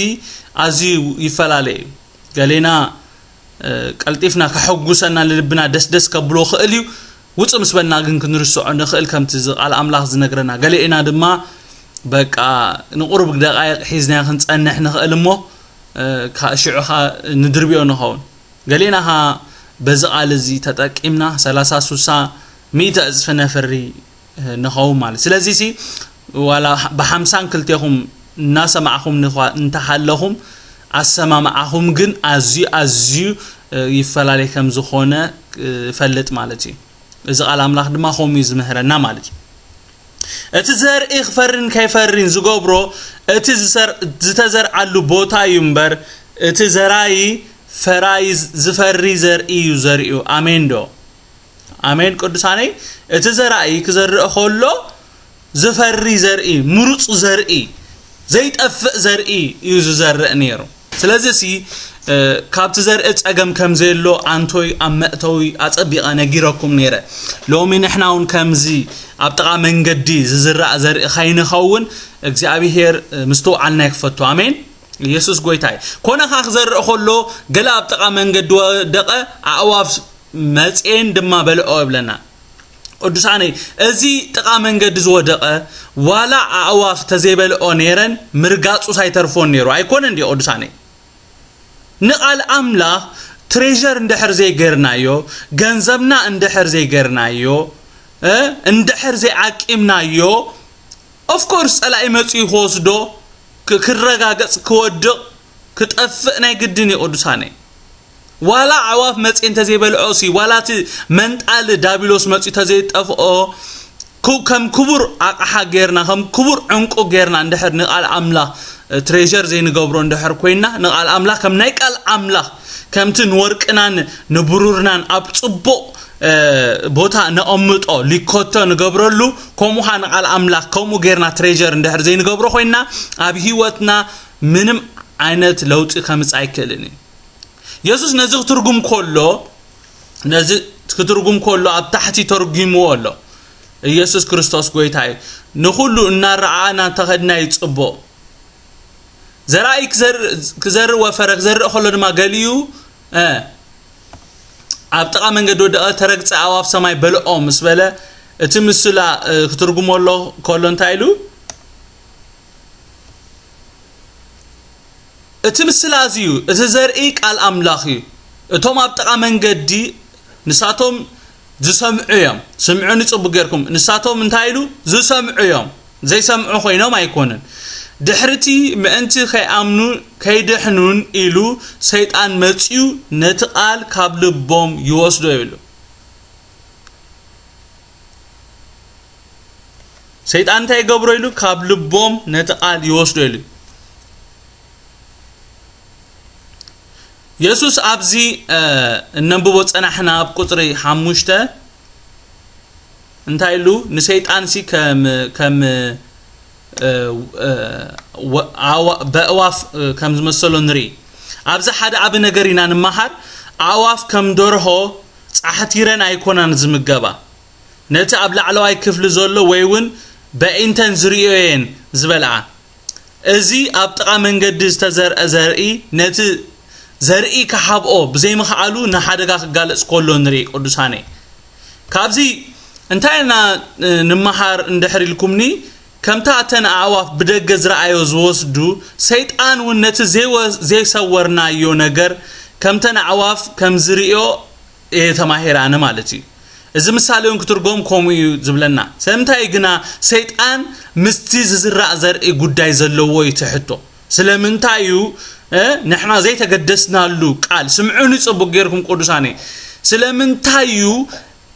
ኣዝዩ ይፈላለ እዩ። ገሌና፣ እ፣ ቀልጢፍና ከሐጉሰና ንልብና ደስደስ ከብሎ ክእል እዩ። ውጽእ ምስ በልና ግን ክንርስዖ ንኽእል፣ ከምቲ እዚ ቃል ኣምላኽ ዝነግረና። ገሌና ድማ በቃ ንቑሩብ ደቃይቕ ሒዝናዮ ክንጸንሕ ንኽእል እሞ፣ እ፣ ካ-፣ ሽዑ ኸኣ ንድርብዮ ንኸውን። ገሌና ኸኣ በዚ ቃል እዚ ተጠቂምና ሰላሳ፣ ስሳ፣ ሚእቲ ዕጽፊ ነፍሪ፣ እ፣ ንኸውን ማለት። ስለዚ ሲ ዋላ ብሓምሳን ክልቴኹም እናሰማዕኹም ንኳ-፣ እንተሃለኹም፣ ኣሰማምዓኹም ግን ኣዝዩ፣ ኣዝዩ፣ እ፣ ይፈላለይ ከም ዝኾነ፣ እ፣ እፈልጥ ማለት እዩ። እዚ ቃል ኣምላኽ ድማ ከምኡ እዩ ዝምህረና ማለት እዩ። እቲ ዘርኢ ክፈሪን ከይፈሪን ዝገብሮ እቲ ዝሰር-፣ ዝተዘርዓሉ ቦታ እዩ እምበር፣ እቲ ዘራዪ፣ ፈራዪ፣ ዝፈሪ ዘርኢ እዩ ዘሪኡ። ኣሜን ዶ? ኣሜን ቅዱሳነይ። እቲ ዘራኢ ክዘርእ ከሎ ዝፈሪ ዘርኢ፣ ምሩጽ ዘርኢ፣ ዘይጠፍእ ዘርኢ እዩ ዝዘርእ ነይሩ። ስለዚ ሲ፣ እ፣ ካብቲ ዘርኢ ጸገም ከም ዘየሎ ኣንቶይ ኣብ መእተዊ ኣጸቢቐ ነጊረኩም ነይረ። ሎሚ ንሕና እውን ከምዚ ኣብ ጥቓ መንገዲ ዝዝራእ ዘርኢ ከይንኸውን እግዚኣብሄር፣ እ፣ ምስትውዓልና ይክፈቶ። ኣሜን። ኢየሱስ ጎይታ እዩ። ኮነ ኸኣ ክዘርእ ከሎ ገለ ኣብ ጥቓ መንገዲ ወደቐ፣ ኣእዋፍ መጽኤን ድማ በልዖ ይብለና። ቅዱሳነይ፣ እዚ ጥቓ መንገዲ ዝወደቐ ዋላ ኣእዋፍ ተዘይበልዖ ነይረን ምርጋጹስ ኣይተርፎን ነይሩ። ኣይኮነን ድዩ ቅዱሳነይ? ንቓል ኣምላኽ ትሬዠር እንድሕር ዘይገርናዮ፣ ገንዘብና እንድሕር ዘይገርናዮ፣ እ፣ እንድሕር ዘይዓቂምናዮ፣ ኦፍ ኮርስ ጸላኢ መጺኡ ክወስዶ፣ ክ-፣ ክረጋገጽ፣ ክወድቕ፣ ክጠፍእ ናይ ግድን እዩ ቅዱሳነይ። ዋላ ኣዕዋፍ መጺኤ እንተዘይበልዖ ሲ፣ ዋላ እቲ መንጣሊ ዳቢሎስ መጺኡ እንተዘይጠፍኦ፣ ኩ-፣ ከም ክቡር ኣቕሓ ጌርና፣ ከም ክቡር ዕንቁ ጌርና እንድሕር ንቓል ኣምላኽ፣ እ፣ ትሬዠር ዘይንገብሮ እንድሕር ኮይንና፣ ንቓል ኣምላኽ ከም ናይ ቃል ኣምላኽ፣ ከምቲ ንወርቅናን ንብሩርናን ኣብ ጽቡቕ፣ ቦታ ነቐምጦ፣ ሊኮቶ ንገብረሉ። ከምኡ ኸዓ ንቃል ኣምላኽ ከምኡ ጌርና ትሬጀር እንድሕር ዘይንገብሮ ኮይንና፣ ኣብ ህይወትና ምንም ዓይነት ለውጢ ከምጽእ ኣይክእልን እዩ። የሱስ ነዚ ክትርጉም ከሎ፣ ነዚ ክትርጉም ከሎ ኣብ ታሕቲ ተርጉምዎ ኣሎ። ኢየሱስ ክርስቶስ ጎይታ እዩ። ንኹሉ እናረኣና እንተኸድና እዩ ጽቡቕ። ዘራእይ ክዘር-፣ ክዘርእ ወፈረ፣ ክዘርእ ከሎ ድማ ገሊኡ፣ እ፣ ኣብ ጥቓ መንገዲ ወደቐ፣ ተረግጸ፣ ኣዕዋፍ ሰማይ በልዖ ምስ በለ፣ እቲ ምስላ፣ እ፣ ክትርጉሞ ኣሎ ከሎ እንታይ ኢሉ? እቲ ምስላ እዚ እዩ። እቲ ዘርኢ ቃል ኣምላኽ እዩ። እቶም ኣብ ጥቓ መንገዲ ንሳቶም ዝሰምዑ እዮም። ስምዑኒ ጽቡቕ ጌርኩም። ንሳቶም እንታይ ኢሉ? ዝሰምዑ እዮም። ዘይሰምዑ ኮይኖም ኣይኮኑን። ድሕርቲ ምእንቲ ከይኣምኑ፣ ከይድሕኑን ኢሉ ሰይጣን መጺኡ ነቲ ቃል ካብ ልቦም ይወስዶ ይብሉ። ሰይጣን እንታይ ይገብሮ ኢሉ? ካብ ልቦም ነቲ ቃል ይወስዶ ኢሉ። የሱስ ኣብዚ፣ እ፣ እነንብቦ ጸናሕና ኣብ ቁጽሪ ሓሙሽተ እንታይ ኢሉ? ንሰይጣንሲ ከም፣ ከም፣ እ፣ እ፣ ወ-፣ ኣዋ-፣ በእዋፍ፣ እ፣ ከም ዝመሰሎ ንርኢ። ኣብዚ ሓደ ዓቢ ነገር ኢና ንመሃር። ኣእዋፍ ከም ደርሆ ጻሕቲረን ኣይኮናን ዝምገባ። ነቲ ኣብ ላዕለዋይ ክፍሊ ዘሎ ወይ እውን በኢንተን ዝርእዮ እየን ዝበልዓ። እዚ ኣብ ጥቓ መንገዲ ዝተዘርአ ዘርኢ ነቲ ዘርኢ ክሓብኦ ብዘይምኽኣሉ ንሓደጋ ክጋለጽ ከሎ ንርኢ። ቅዱሳነይ፣ ካብዚ እንታይ ኢና፣ እ፣ ንመሃር እንድሕር ኢልኩምኒ፣ ከምታ እተን ኣዕዋፍ ብደገ ዝረኣዮ ዝወስዱ፣ ሰይጣን እውን ነቲ ዘይወ-፣ ዘይሰወርናዮ ነገር ከምተን ኣዕዋፍ ከም ዝርእዮ እየ ተማሂረ ኣነ ማለት እዩ። እዚ ምሳሌ እውን ክትርጎም ከምኡ እዩ ዝብለና። ስለምንታይ ግና ሰይጣን ምስቲ ዝዝራእ ዘርኢ ጉዳይ ዘለዎ እዩ እቲ ሕቶ። ስለምንታይ እዩ፣ እ፣ ንሕና ዘይተገደስናሉ ቃል? ስምዑኒ ጽቡቕ ጌርኩም ቅዱሳነይ። ስለምንታይ እዩ፣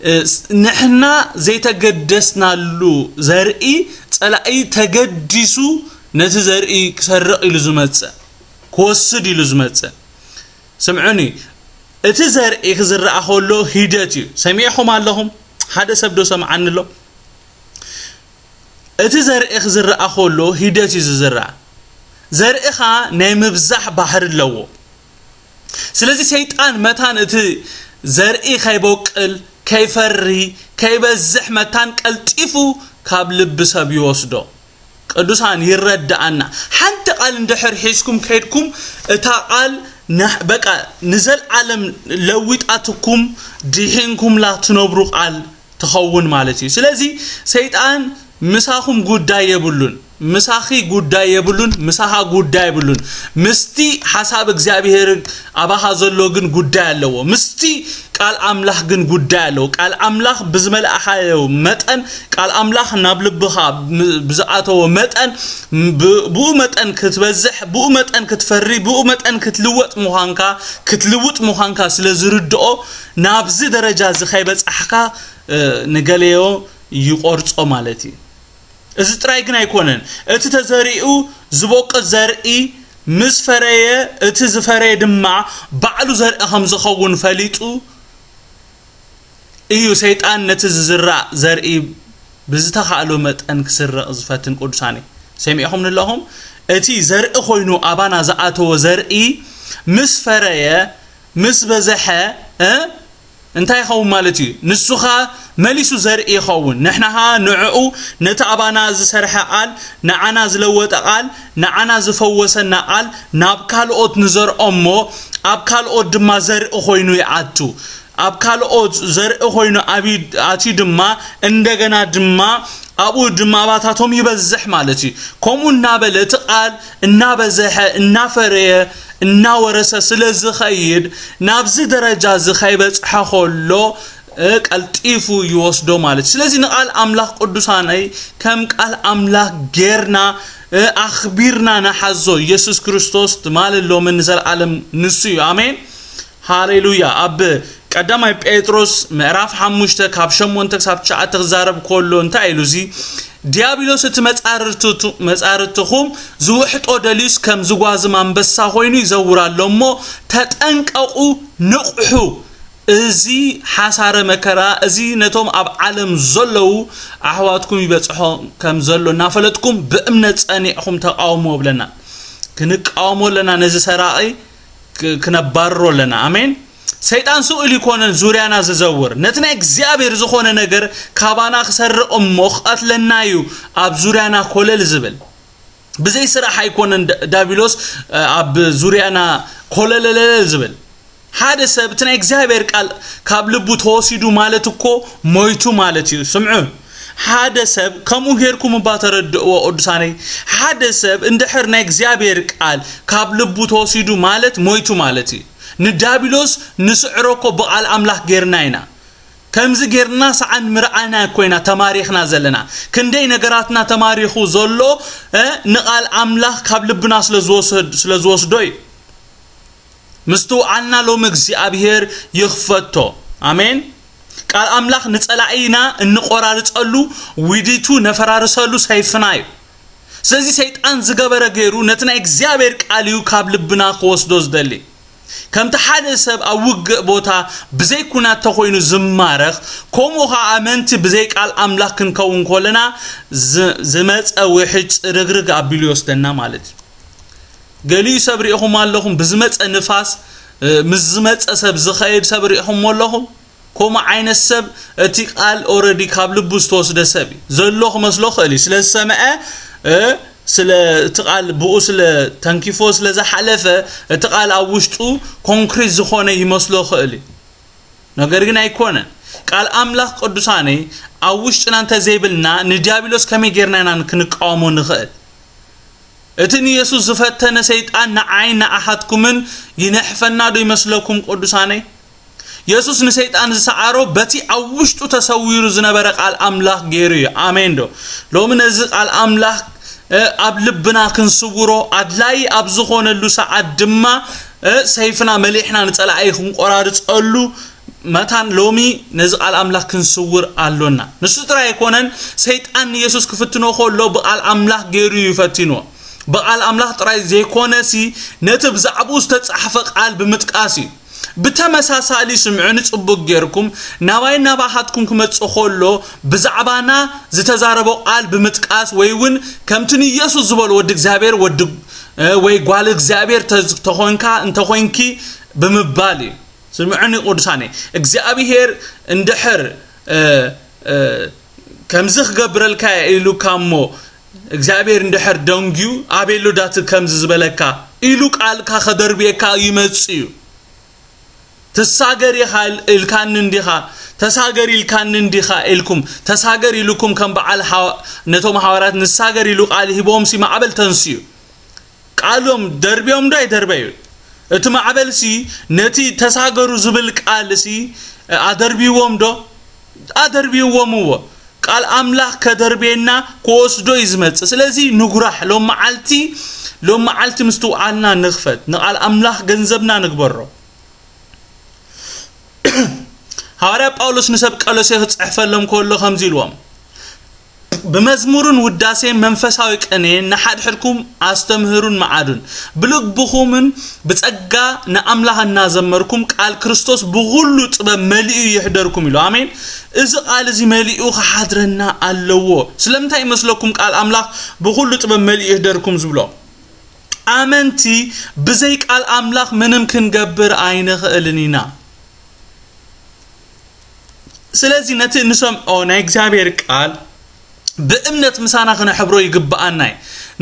እ፣ ስ-፣ ንሕና ዘይተገደስናሉ ዘርኢ ጸላኢ ተገዲሱ ነቲ ዘርኢ ክሰርቕ ኢሉ ዝመጽእ፣ ክወስድ ኢሉ ዝመጽእ? ስምዑኒ፣ እቲ ዘርኢ ክዝራእ ከሎ ሂደት እዩ። ሰሚዕኹም ኣለኹም? ሓደ ሰብ ዶ ሰምዓኒ ኣሎ? እቲ ዘርኢ ክዝራእ ከሎ ሂደት እዩ ዝዝራእ። ዘርኢ ኸኣ ናይ ምብዛሕ ባህሪ ኣለዎ። ስለዚ ሰይጣን መታን እቲ ዘርኢ ከይበቁል፣ ከይፈሪ፣ ከይበዝሕ መታን ቀልጢፉ ካብ ልቢ ሰብ ይወስዶ። ቅዱሳን ይረድኣና። ሓንቲ ቃል እንድሕር ሒዝኩም ከይድኩም፣ እታ ቃል ና-፣ በቃ ንዘልዓለም ለዊጣትኩም ድሒንኩምላ ትነብሩ ቃል ትኸውን ማለት እዩ። ስለዚ ሰይጣን ምሳኹም ጉዳይ የብሉን፣ ምሳኺ ጉዳይ የብሉን፣ ምሳኻ ጉዳይ የብሉን። ምስቲ ሓሳብ እግዚኣብሔር ኣባኻ ዘሎ ግን ጉዳይ ኣለዎ። ምስቲ ቃል ኣምላኽ ግን ጉዳይ ኣለዎ። ቃል ኣምላኽ ብዝመልኣኻዮ መጠን፣ ቃል ኣምላኽ ናብ ልብኻ ም-፣ ብዝኣተዎ መጠን፣ ብ-፣ ብኡ መጠን ክትበዝሕ፣ ብኡ መጠን ክትፈሪ፣ ብኡ መጠን ክትልወጥ ምዃንካ፣ ክትልውጥ ምዃንካ ስለ ዝርድኦ፣ ናብዚ ደረጃ እዚ ከይበጻሕካ፣ እ፣ ንገለዮ ይቆርጾ ማለት እዩ። እዚ ጥራይ ግን ኣይኮነን። እቲ ተዘሪኡ ዝበቁል ዘርኢ ምስ ፈረየ፣ እቲ ዝፈረየ ድማ ባዕሉ ዘርኢ ከም ዝኸውን ፈሊጡ እዩ ሰይጣን ነቲ ዝዝራእ ዘርኢ ብዝተኻእሎ መጠን ክስረቕ ዝፈትን። ቅዱሳነይ፣ ሰሚዕኹም ንለኹም? እቲ ዘርኢ ኮይኑ ኣባና ዝኣተወ ዘርኢ ምስ ፈረየ፣ ምስ በዝሐ፣ እ፣ እንታይ ይኸውን ማለት እዩ? ንሱ ኸኣ መሊሱ ዘርኢ ይኸውን። ንሕና ኸኣ ንዕኡ፣ ነቲ ኣባና ዝሰርሐ ቃል፣ ንዓና ዝለወጠ ቃል፣ ንዓና ዝፈወሰና ቃል ናብ ካልኦት ንዘርኦ እሞ፣ ኣብ ካልኦት ድማ ዘርኢ ኮይኑ ይኣቱ። ኣብ ካልኦት ዘርኢ ኮይኑ ኣብ-፣ ኣትዩ ድማ፣ እንደገና ድማ ኣብኡ ድማ ኣባታቶም ይበዝሕ ማለት እዩ። ከምኡ እናበለ እቲ ቃል እናበዝሐ፣ እናፈረየ፣ እናወረሰ ስለ ዝኸይድ፣ ናብዚ ደረጃ እዚ ከይበጽሐ ከሎ፣ እ፣ ቀልጢፉ ይወስዶ ማለት እዩ። ስለዚ ንቃል ኣምላኽ ቅዱሳነይ ከም ቃል ኣምላኽ ጌርና፣ እ፣ ኣኽቢርና ንሓዞ። ኢየሱስ ክርስቶስ ትማልን ሎምን ንዘለኣለም ንሱ እዩ። ኣሜን። ሃሌሉያ። ኣብ ቀዳማይ ጴጥሮስ ምዕራፍ ሓሙሽተ ካብ ሸሞንተ ክሳብ ትሽዓተ ክዛረብ ከሎ እንታይ ኢሉ? እዚ ዲያብሎስ እቲ መጻርርቱ-፣ መጻርርትኹም ዝውሕጦ ደልዩስ ከም ዝጓዝም ኣንበሳ ኮይኑ ይዘውር ኣሎ እሞ ተጠንቀቑ፣ ንቕሑ። እዚ ሓሳረ መከራ እዚ ነቶም ኣብ ዓለም ዘለዉ ኣሕዋትኩም ይበጽሖ ከም ዘሎ እናፈለጥኩም ብእምነት ጸኒዕኹም ተቃውሞ ብለና። ክንቃወሞ ኣለና፣ ነዚ ሰራቒ ክ-፣ ክነባርሮ ኣለና። ኣሜን። ሰይጣን ስኡል ይኮነን ዙርያና ዝዘውር፣ ነቲ ናይ እግዚኣብሔር ዝኾነ ነገር ካባና ክሰርቕ እሞ ክቐትለና እዩ ኣብ ዙርያና ኮለል ዝብል። ብዘይ ስራሕ ኣይኮነን ዳ-፣ ዳቢሎስ፣ እ፣ ኣብ ዙርያና ኮለለለለ ዝብል። ሓደ ሰብ እቲ ናይ እግዚኣብሔር ቃል ካብ ልቡ ተወሲዱ ማለት እኮ ሞይቱ ማለት እዩ። ስምዑ፣ ሓደ ሰብ ከምኡ ጌርኩም እባ ተረድእዎ ቅዱሳነይ። ሓደ ሰብ እንድሕር ናይ እግዚኣብሔር ቃል ካብ ልቡ ተወሲዱ ማለት ሞይቱ ማለት እዩ። ንዳቢሎስ ንስዕሮ እኮ ብቓል ኣምላኽ ጌርና ኢና። ከምዚ ጌርና ሰዓን ምርዓና እኮ ኢና ተማሪኽና ዘለና። ክንደይ ነገራትና ተማሪኹ ዘሎ፣ እ፣ ንቓል ኣምላኽ ካብ ልብና ስለ ዝወስድ-፣ ስለ ዝወስዶ እዩ። ምስትውዓልና ሎሚ እግዚኣብሔር ይኽፈቶ። ኣሜን። ቃል ኣምላኽ ንጸላኢና እንቆራርጸሉ፣ ዊዲቱ ነፈራርሰሉ ሰይፍና እዩ። ስለዚ ሰይጣን ዝገበረ ገይሩ ነቲ ናይ እግዚኣብሔር ቃል እዩ ካብ ልብና ክወስዶ ዝደሊ። ከምቲ ሓደ ሰብ ኣብ ውግእ ቦታ ብዘይ ኩናት ተኾይኑ ዝማረኽ፣ ከምኡ ኸዓ ኣመንቲ ብዘይ ቃል ኣምላኽ ክንከውን ከለና ዝ-፣ ዝመጸ ውሕጅ ጽርግርግ ኣቢሉ ይወስደና ማለት እዩ። ገሊኡ ሰብ ርኢኹም ኣለኹም፣ ብዝመጸ ንፋስ፣ እ፣ ምስ ዝመጸ ሰብ ዝኸይድ ሰብ ርኢኹም ኣለኹም። ከምኡ ዓይነት ሰብ እቲ ቃል ኦረዲ ካብ ልቡ ዝተወስደ ሰብ እዩ። ዘሎ ክመስሎ ክእል እዩ። ስለ ዝሰምዐ፣ እ፣ ስለ እቲ ቃል ብኡ ስለ ተንኪፎ ስለ ዝሓለፈ፣ እቲ ቃል ኣብ ውሽጡ ኮንክሪት ዝኾነ ይመስሎ ክእል እዩ። ነገር ግን ኣይኮነን። ቃል ኣምላኽ ቅዱሳነይ ኣብ ውሽጥና እንተዘይብልና ንዲያብሎስ ከመይ ጌርና ኢና ክንቃወሞ ንኽእል? እቲ ንየሱስ ዝፈተነ ሰይጣን ንዓይን ንኣኻትኩምን ይነሕፈና ዶ ይመስለኩም ቅዱሳነይ? የሱስ ንሰይጣን ዝሰዓሮ በቲ ኣብ ውሽጡ ተሰዊሩ ዝነበረ ቃል ኣምላኽ ገይሩ እዩ። ኣሜን ዶ? ሎሚ ነዚ ቃል ኣምላኽ፣ እ፣ ኣብ ልብና ክንስውሮ ኣድላዪ ኣብ ዝኾነሉ ሰዓት ድማ፣ እ፣ ሰይፍና መሊሕና ንጸላኢ ክንቆራርጸሉ መታን ሎሚ ነዚ ቃል ኣምላኽ ክንስውር ኣሎና። ንሱ ጥራይ ኣይኮነን፣ ሰይጣን ንየሱስ ክፍትኖ ከሎ ብቃል ኣምላኽ ገይሩ እዩ ፈቲንዎ። ብቃል ኣምላኽ ጥራይ ዘይኮነሲ፣ ነቲ ብዛዕባኡ ዝተጻሕፈ ቃል ብምጥቃስ እዩ። ብተመሳሳሊ ስምዑኒ ጽቡቅ ጌርኩም፣ ናባይ ናባኻትኩም ክመጽእ ከሎ ብዛዕባና ዝተዛረቦ ቃል ብምጥቃስ፣ ወይ እውን ከምቲ ንየሱስ ዝበሎ፣ ወዲ እግዚኣብሔር፣ ወዲ፣ እ፣ ወይ ጓል እግዚኣብሔር ተ-፣ ተኾንካ፣ እንተኾንኪ ብምባል እዩ። ስምዑኒ ቅዱሳነይ፣ እግዚኣብሔር እንድሕር፣ እ፣ እ፣ ከምዚ ክገብረልካ እየ ኢሉካ እሞ፣ እግዚኣብሔር እንድሕር ደንግዩ፣ ኣበይ ኣሎ ዳቲ ከምዚ ዝበለካ ኢሉ ቃልካ ከደርብየካ ይመጽእ እዩ። ትሳገር ኢኻ ኢል-፣ ኢልካኒ እንዲኻ፣ ተሳገር ኢልካኒ እንዲኻ ኢልኩም፣ ተሳገር ኢሉኩም ከም በዓል ሓዋ-፣ ነቶም ሓዋርያት ንሳገር ኢሉ ቃል ሂቦምሲ ማዕበል ተንስዩ። ቃሎም ደርብዮም ዶ ኣይደርበዩ? እቲ ማዕበልሲ ነቲ ተሳገሩ ዝብል ቃልሲ ኣደርብይዎም ዶ? ኣደርብይዎም እዎ። ቃል ኣምላኽ ከደርብየና ክወስዶ እዩ ዝመጽእ። ስለዚ ንጉራሕ፣ ሎም መዓልቲ፣ ሎም መዓልቲ ምስትውዓልና ንኽፈት፣ ንቃል ኣምላኽ ገንዘብና ንግበሮ። ሃዋርያ ጳውሎስ ንሰብ ቀሎሴ ክጽሕፈሎም ከሎ ከምዚ ኢልዎም፣ ብመዝሙርን ውዳሴን መንፈሳዊ ቅኔን ንሓድሕድኩም ኣስተምህሩን መዓዱን፣ ብልብኹምን ብጸጋ ንኣምላኽ እናዘመርኩም ቃል ክርስቶስ ብኹሉ ጥበብ መሊኡ ይሕደርኩም ኢሉ። ኣሜን። እዚ ቃል እዚ መሊኡ ክሓድረና ኣለዎ። ስለምንታይ ይመስለኩም ቃል ኣምላኽ ብኹሉ ጥበብ መሊኡ ይሕደርኩም ዝብሎ? ኣመንቲ ብዘይ ቃል ኣምላኽ ምንም ክንገብር ኣይንኽእልን ኢና። ስለዚ ነቲ እንሰምዖ ናይ እግዚኣብሔር ቃል ብእምነት ምሳና ክነሕብሮ ይግብኣና እዩ።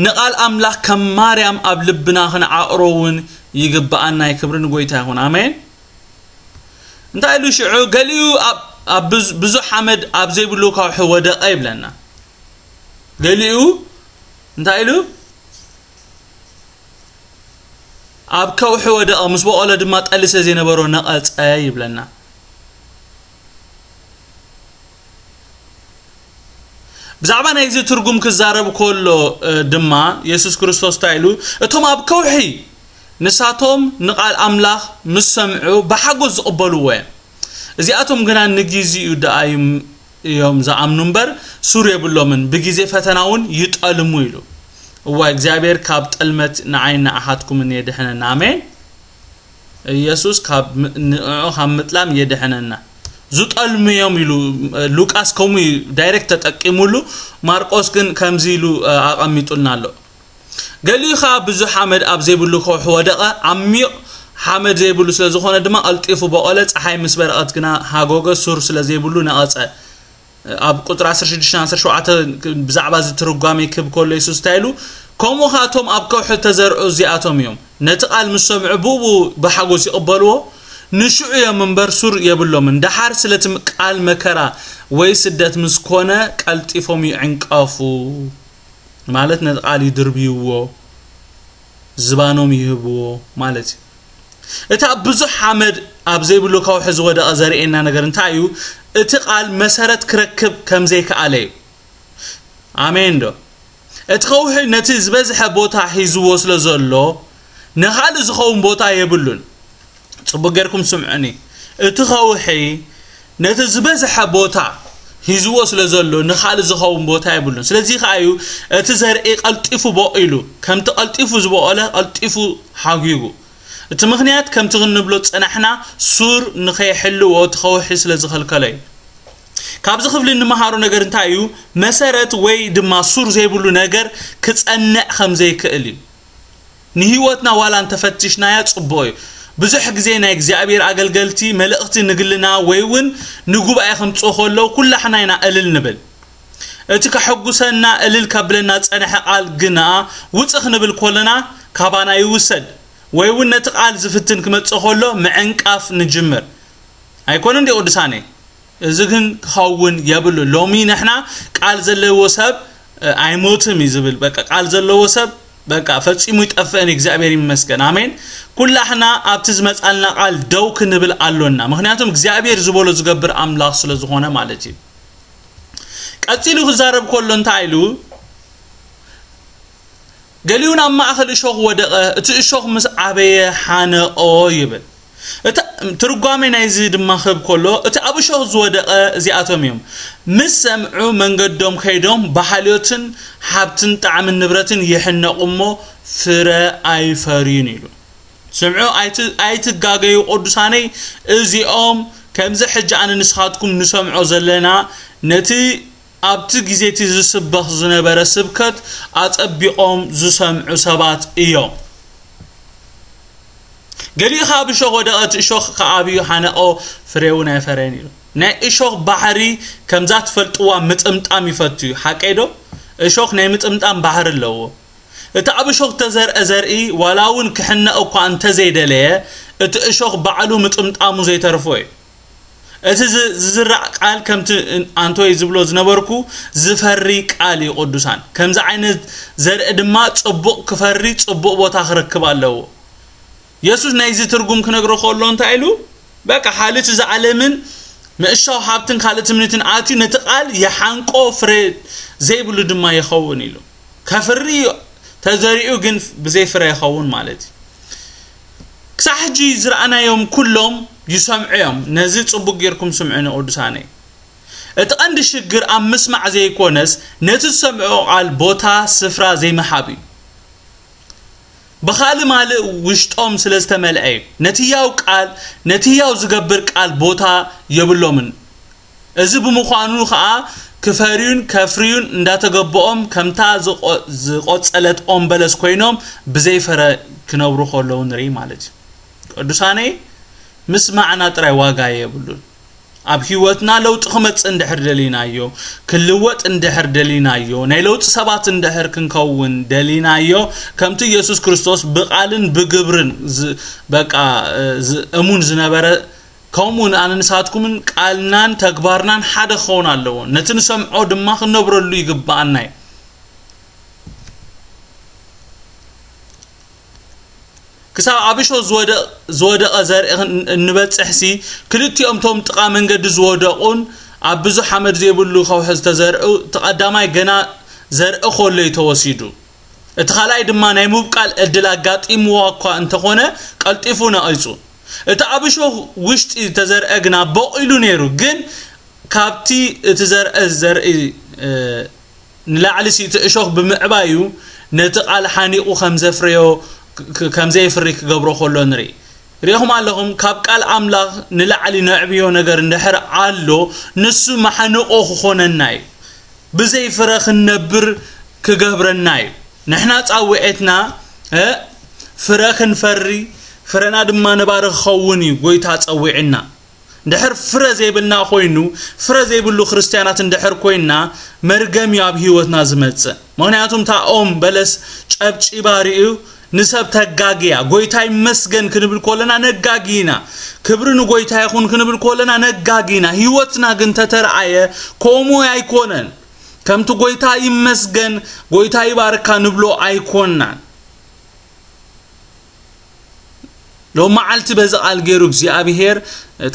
ንቃል ኣምላኽ ከም ማርያም ኣብ ልብና ክንዓቕሮ እውን ይግብኣና እዩ። ክብሪ ንጎይታ ይኹን። ኣሜን። እንታይ ኢሉ ሽዑ? ገሊኡ ኣብ፣ ኣብ ብዙ-፣ ብዙሕ ሓመድ ኣብ ዘይብሉ ከውሒ ወደቐ ይብለና። ገሊኡ እንታይ ኢሉ? ኣብ ከውሒ ወደቐ፣ ምስ በቖለ ድማ ጠሊ ስለ ዘይነበሮ ነቐጸ ይብለና። ብዛዕባ ናይዚ ትርጉም ክዛረብ ከሎ፣ እ፣ ድማ የሱስ ክርስቶስ እንታይ ኢሉ? እቶም ኣብ ከውሒ ንሳቶም ንቓል ኣምላኽ ምስ ሰምዑ ብሓጎስ ዝቕበልዎ እዮም። እዚኣቶም ግና ንግዜኡ ደኣ እዮም፣ እዮም ዝኣምኑ እምበር ሱር የብሎምን፣ ብግዜ ፈተና እውን ይጠልሙ ኢሉ። እዋይ እግዚኣብሔር ካብ ጥልመት ንዓይን ንኣኻትኩምን የድሕነና። ኣሜን። ኢየሱስ ካብ ም- ንዕዑ ካብ ምጥላም የድሕነና። ዝጠልሙ እዮም ኢሉ ሉቃስ ከምኡ እዩ ዳይሬክት ተጠቂሙሉ። ማርቆስ ግን ከምዚ ኢሉ ኣቐሚጡልና ኣሎ። ገሊኡ ኸኣ ብዙሕ ሓመድ ኣብ ዘይብሉ ከውሒ ወደቐ። ዓሚቕ ሓመድ ዘይብሉ ስለ ዝኾነ ድማ ቀልጢፉ በቖለ። ጸሓይ ምስ በረቐት ግና ሃጎገ፣ ሱር ስለ ዘይብሉ ነቐጸ። ኣብ ቁጽሪ ዓሰርተ ሽዱሽተ ዓሰርተ ሸውዓተ ብዛዕባ እዚ ትርጓሜ ክብ ከሎ የሱስ እንታይ ኢሉ? ከምኡ ኸኣ እቶም ኣብ ከውሒ እተዘርዑ እዚኣቶም እዮም። ነቲ ቃል ምስ ሰምዑ ብኡ ብሓጎስ ይቕበልዎ። ንሽዑ እዮም እምበር ሱር የብሎምን። ደሓር ስለቲ ቃል መከራ ወይ ስደት ምስ ኮነ ቀልጢፎም ይዕንቀፉ። ማለት ነቲ ቃል ይድርብይዎ፣ ዝባኖም ይህብዎ ማለት እዩ። እታ ብዙሕ ሓመድ ኣብ ዘይብሉ ከውሒ ዝወደቐ ዘርእየና ነገር እንታይ እዩ? እቲ ቃል መሰረት ክረክብ ከም ዘይከኣለ እዩ። ኣሜን ዶ? እቲ ከውሒ ነቲ ዝበዝሐ ቦታ ሒዝዎ ስለ ዘሎ ንኻልእ ዝኸውን ቦታ የብሉን። ጽቡቅ ጌርኩም ስምዑኒ። እቲ ከውሒ ነቲ ዝበዝሐ ቦታ ሒዝዎ ስለ ዘሎ ንኻልእ ዝኸውን ቦታ የብሉን። ስለዚ ከኣ እዩ እቲ ዘርኢ ቀልጢፉ በቂሉ። ከምቲ ቀልጢፉ ዝበቆለ ቀልጢፉ ሓጒጉ። እቲ ምኽንያት ከምቲ ክንብሎ ዝጸናሕና ሱር ንኸይሕልዎ እቲ ከውሒ ስለ ዝኸልከሎ እዩ። ካብዚ ክፍሊ እንመሃሮ ነገር እንታይ እዩ? መሰረት ወይ ድማ ሱር ዘይብሉ ነገር ክጸንዕ ከም ዘይክእል እዩ። ንህይወትና ዋላ እንተፈቲሽናያ ጽቡቕ እዩ። ብዙሕ ግዜ ናይ እግዚኣብሔር ኣገልገልቲ መልእኽቲ ንግልና ወይ እውን ንጉባኤ ከምጽኡ ከለዉ ኩላሕና ኢና እልል ንብል። እቲ ከሐጉሰና እልል ከብለና ዝጸንሐ ቃል ግና ውጽእ ክንብል ከለና ካባና ይውሰድ ወይ እውን ነቲ ቃል ዝፍትን ክመጽእ ከሎ ምዕንቃፍ ንጅምር። ኣይኮነን ድዩ ቅዱሳነይ? እዚ ግን ክኸውን የብሉ። ሎሚ ንሕና ቃል ዘለዎ ሰብ እ፣ ኣይሞትም እዩ ዝብል። በቃ ቃል ዘለዎ ሰብ በቃ ፈጺሙ ይጠፍእን። እግዚኣብሔር ይመስገን። ኣሜን። ኩላሕና ኣብቲ ዝመጻልና ቃል ደው ክንብል ኣሎና። ምክንያቱም እግዚኣብሔር ዝበሎ ዝገብር ኣምላኽ ስለ ዝኾነ ማለት እዩ። ቀጺሉ ክዛረብ ከሎ እንታይ ኢሉ? ገሊኡ ናብ ማእከል እሾኽ ወደቐ፣ እቲ እሾኽ ምስ ዓበየ ሓነቆ ይብል። እታ ትርጓሜ ናይዚ ድማ ክብ ከሎ እቲ ኣብ እሾኽ ዝወደቐ እዚኣቶም እዮም። ምስ ሰምዑ መንገዶም ከይዶም ብሓልዮትን ሓብትን ጣዕምን ንብረትን ይሕነቑ እሞ ፍረ ኣይፈርዩን ኢሉ። ስምዑ ኣይት- ኣይትጋገዩ ቅዱሳነይ፣ እዚኦም ከምዚ ሕጂ ኣነ ንስኻትኩም ንሰምዖ ዘለና ነቲ ኣብቲ ግዜ እቲ ዝስበኽ ዝነበረ ስብከት ኣጸቢቖም ዝሰምዑ ሰባት እዮም። ገሊኡ ኸኣ ብእሾኽ ወደቐ፣ እቲ እሾኽ ኸዓ ዓብዩ ሓነቆ፣ ፍሬ እውን ኣይፈረየን ኢሉ። ናይ እሾኽ ባሕሪ ከምዛ ትፈልጥዋ ምጥምጣም ይፈቱ እዩ። ሓቀይ ዶ? እሾኽ ናይ ምጥምጣም ባህሪ ኣለዎ። እቲ ኣብ እሾኽ ተዘርአ ዘርኢ ዋላ እውን ክሕነቕ እኳ እንተዘይደለየ፣ እቲ እሾኽ ባዕሉ ምጥምጣሙ ዘይተርፎ እዩ። እቲ ዝ- ዝዝራእ ቃል ከምቲ ኣንቶይ ዝብሎ ዝነበርኩ ዝፈሪ ቃል እዩ ቅዱሳን። ከምዚ ዓይነት ዘርኢ ድማ ጽቡቕ ክፈሪ ጽቡቕ ቦታ ክረክብ ኣለዎ። የሱስ ናይዚ ትርጉም ክነግሮ ከሎ እንታይ ኢሉ? በቃ ሓልት እዚ ዓለምን ምእሻው ሃብትን ካልእ ትምኒትን ኣትዩ ነቲ ቃል ይሓንቆ ፍረ ዘይብሉ ድማ ይኸውን ኢሉ። ከፍሪ ተዘሪኡ ግን ብዘይ ፍረ ይኸውን ማለት እዩ። ክሳብ ሕጂ ዝረኣናዮም ኩሎም ይሰምዑ እዮም። ነዚ ጽቡቅ ጌርኩም ስምዑኒ ቅዱሳነይ። እቲ ቀንዲ ሽግር ኣብ ምስማዕ ዘይኮነስ ነቲ ዝሰምዕዎ ቃል ቦታ ስፍራ ዘይምሃብ እዩ። ብኻልእ ማልእ ውሽጦም ስለ ዝተመልአ እዩ። ነቲ ህያው ቃል ነቲ ህያው ዝገብር ቃል ቦታ የብሎምን። እዚ ብምዃኑ ኸኣ ክፈርዩን ከፍርዩን እንዳተገበኦም ከምታ ዝቆ- ዝቆጸለት ኦም በለስ ኮይኖም ብዘይ ፍረ ክነብሩ ከለዉ ንርኢ ማለት እዩ። ቅዱሳነይ ምስማዕና ጥራይ ዋጋ የብሉን። ኣብ ህይወትና ለውጢ ክመጽእ እንድሕር ደሊናዮ፣ ክልወጥ እንድሕር ደሊናዮ፣ ናይ ለውጢ ሰባት እንድሕር ክንከውን ደሊናዮ፣ ከምቲ ኢየሱስ ክርስቶስ ብቓልን ብግብርን ዝ- በቃ እ፣ ዝ- እሙን ዝነበረ ከምኡ ኣነ ንሳትኩምን ቃልናን ተግባርናን ሓደ ክኸውን ኣለዎ። ነቲ ንሰምዖ ድማ ክንነብረሉ ይግብኣና እዩ። ክሳብ ኣብ እሾህ ዝወደ- ዝወደቐ ዘርኢ ክን- እንበጽሕሲ፣ ክልቲኦም ቶም ጥቓ መንገዲ ዝወደቑን ኣብ ብዙሕ ሓመድ ዘይብሉ ከውሒ ዝተዘርዑ፣ እቲ ቀዳማይ ገና ዘርኢ ከሎ እዩ ተወሲዱ። እቲ ካልኣይ ድማ ናይ ምብቃል ዕድል ኣጋጢምዎ እኳ እንተኾነ፣ ቀልጢፉ ነቒጹ። እቲ ኣብ እሾህ ውሽጢ ዝተዘርአ ግና በቑሉ ነይሩ፣ ግን ካብቲ እቲ ዘርአ ዘርኢ እ፣ ንላዕሊ ሲ እቲ እሾኽ ብምዕባዩ ነቲ ቃል ሓኒቑ ከም ዘፍረዮ ክ- ከም ዘየፍሪ ክገብሮ ከሎ ንርኢ። ርኢኹም ኣለኹም፣ ካብ ቃል ኣምላኽ ንላዕሊ ነዕብዮ ነገር እንድሕር ኣሎ፣ ንሱ ማሕንቆ ክኾነና እዩ። ብዘይ ፍረ ክንነብር ክገብረና እዩ። ንሕና ጻውዒትና፣ እ፣ ፍረ ክንፈሪ፣ ፍረና ድማ ነባሪ ክኸውን እዩ ጎይታ ጸዊዕና። እንድሕር ፍረ ዘይብልና ኮይኑ፣ ፍረ ዘይብሉ ክርስትያናት እንድሕር ኮይንና፣ መርገም እዩ ኣብ ህይወትና ዝመጽእ። ምኽንያቱ እታ ኦም በለስ ጨብጪባ ርእዩ ንሰብ ተጋግያ። ጎይታ ይመስገን ክንብል ከለና ነጋጊና፣ ክብሪ ንጎይታ ይኹን ክንብል ከለና ነጋጊና። ህይወትና ግን ተተረኣየ ከምኡ ኣይኮነን። ከምቲ ጎይታ ይመስገን፣ ጎይታ ይባርካ ንብሎ ኣይኮናን። ሎም መዓልቲ በዚ ቃል ገይሩ እግዚኣብሔር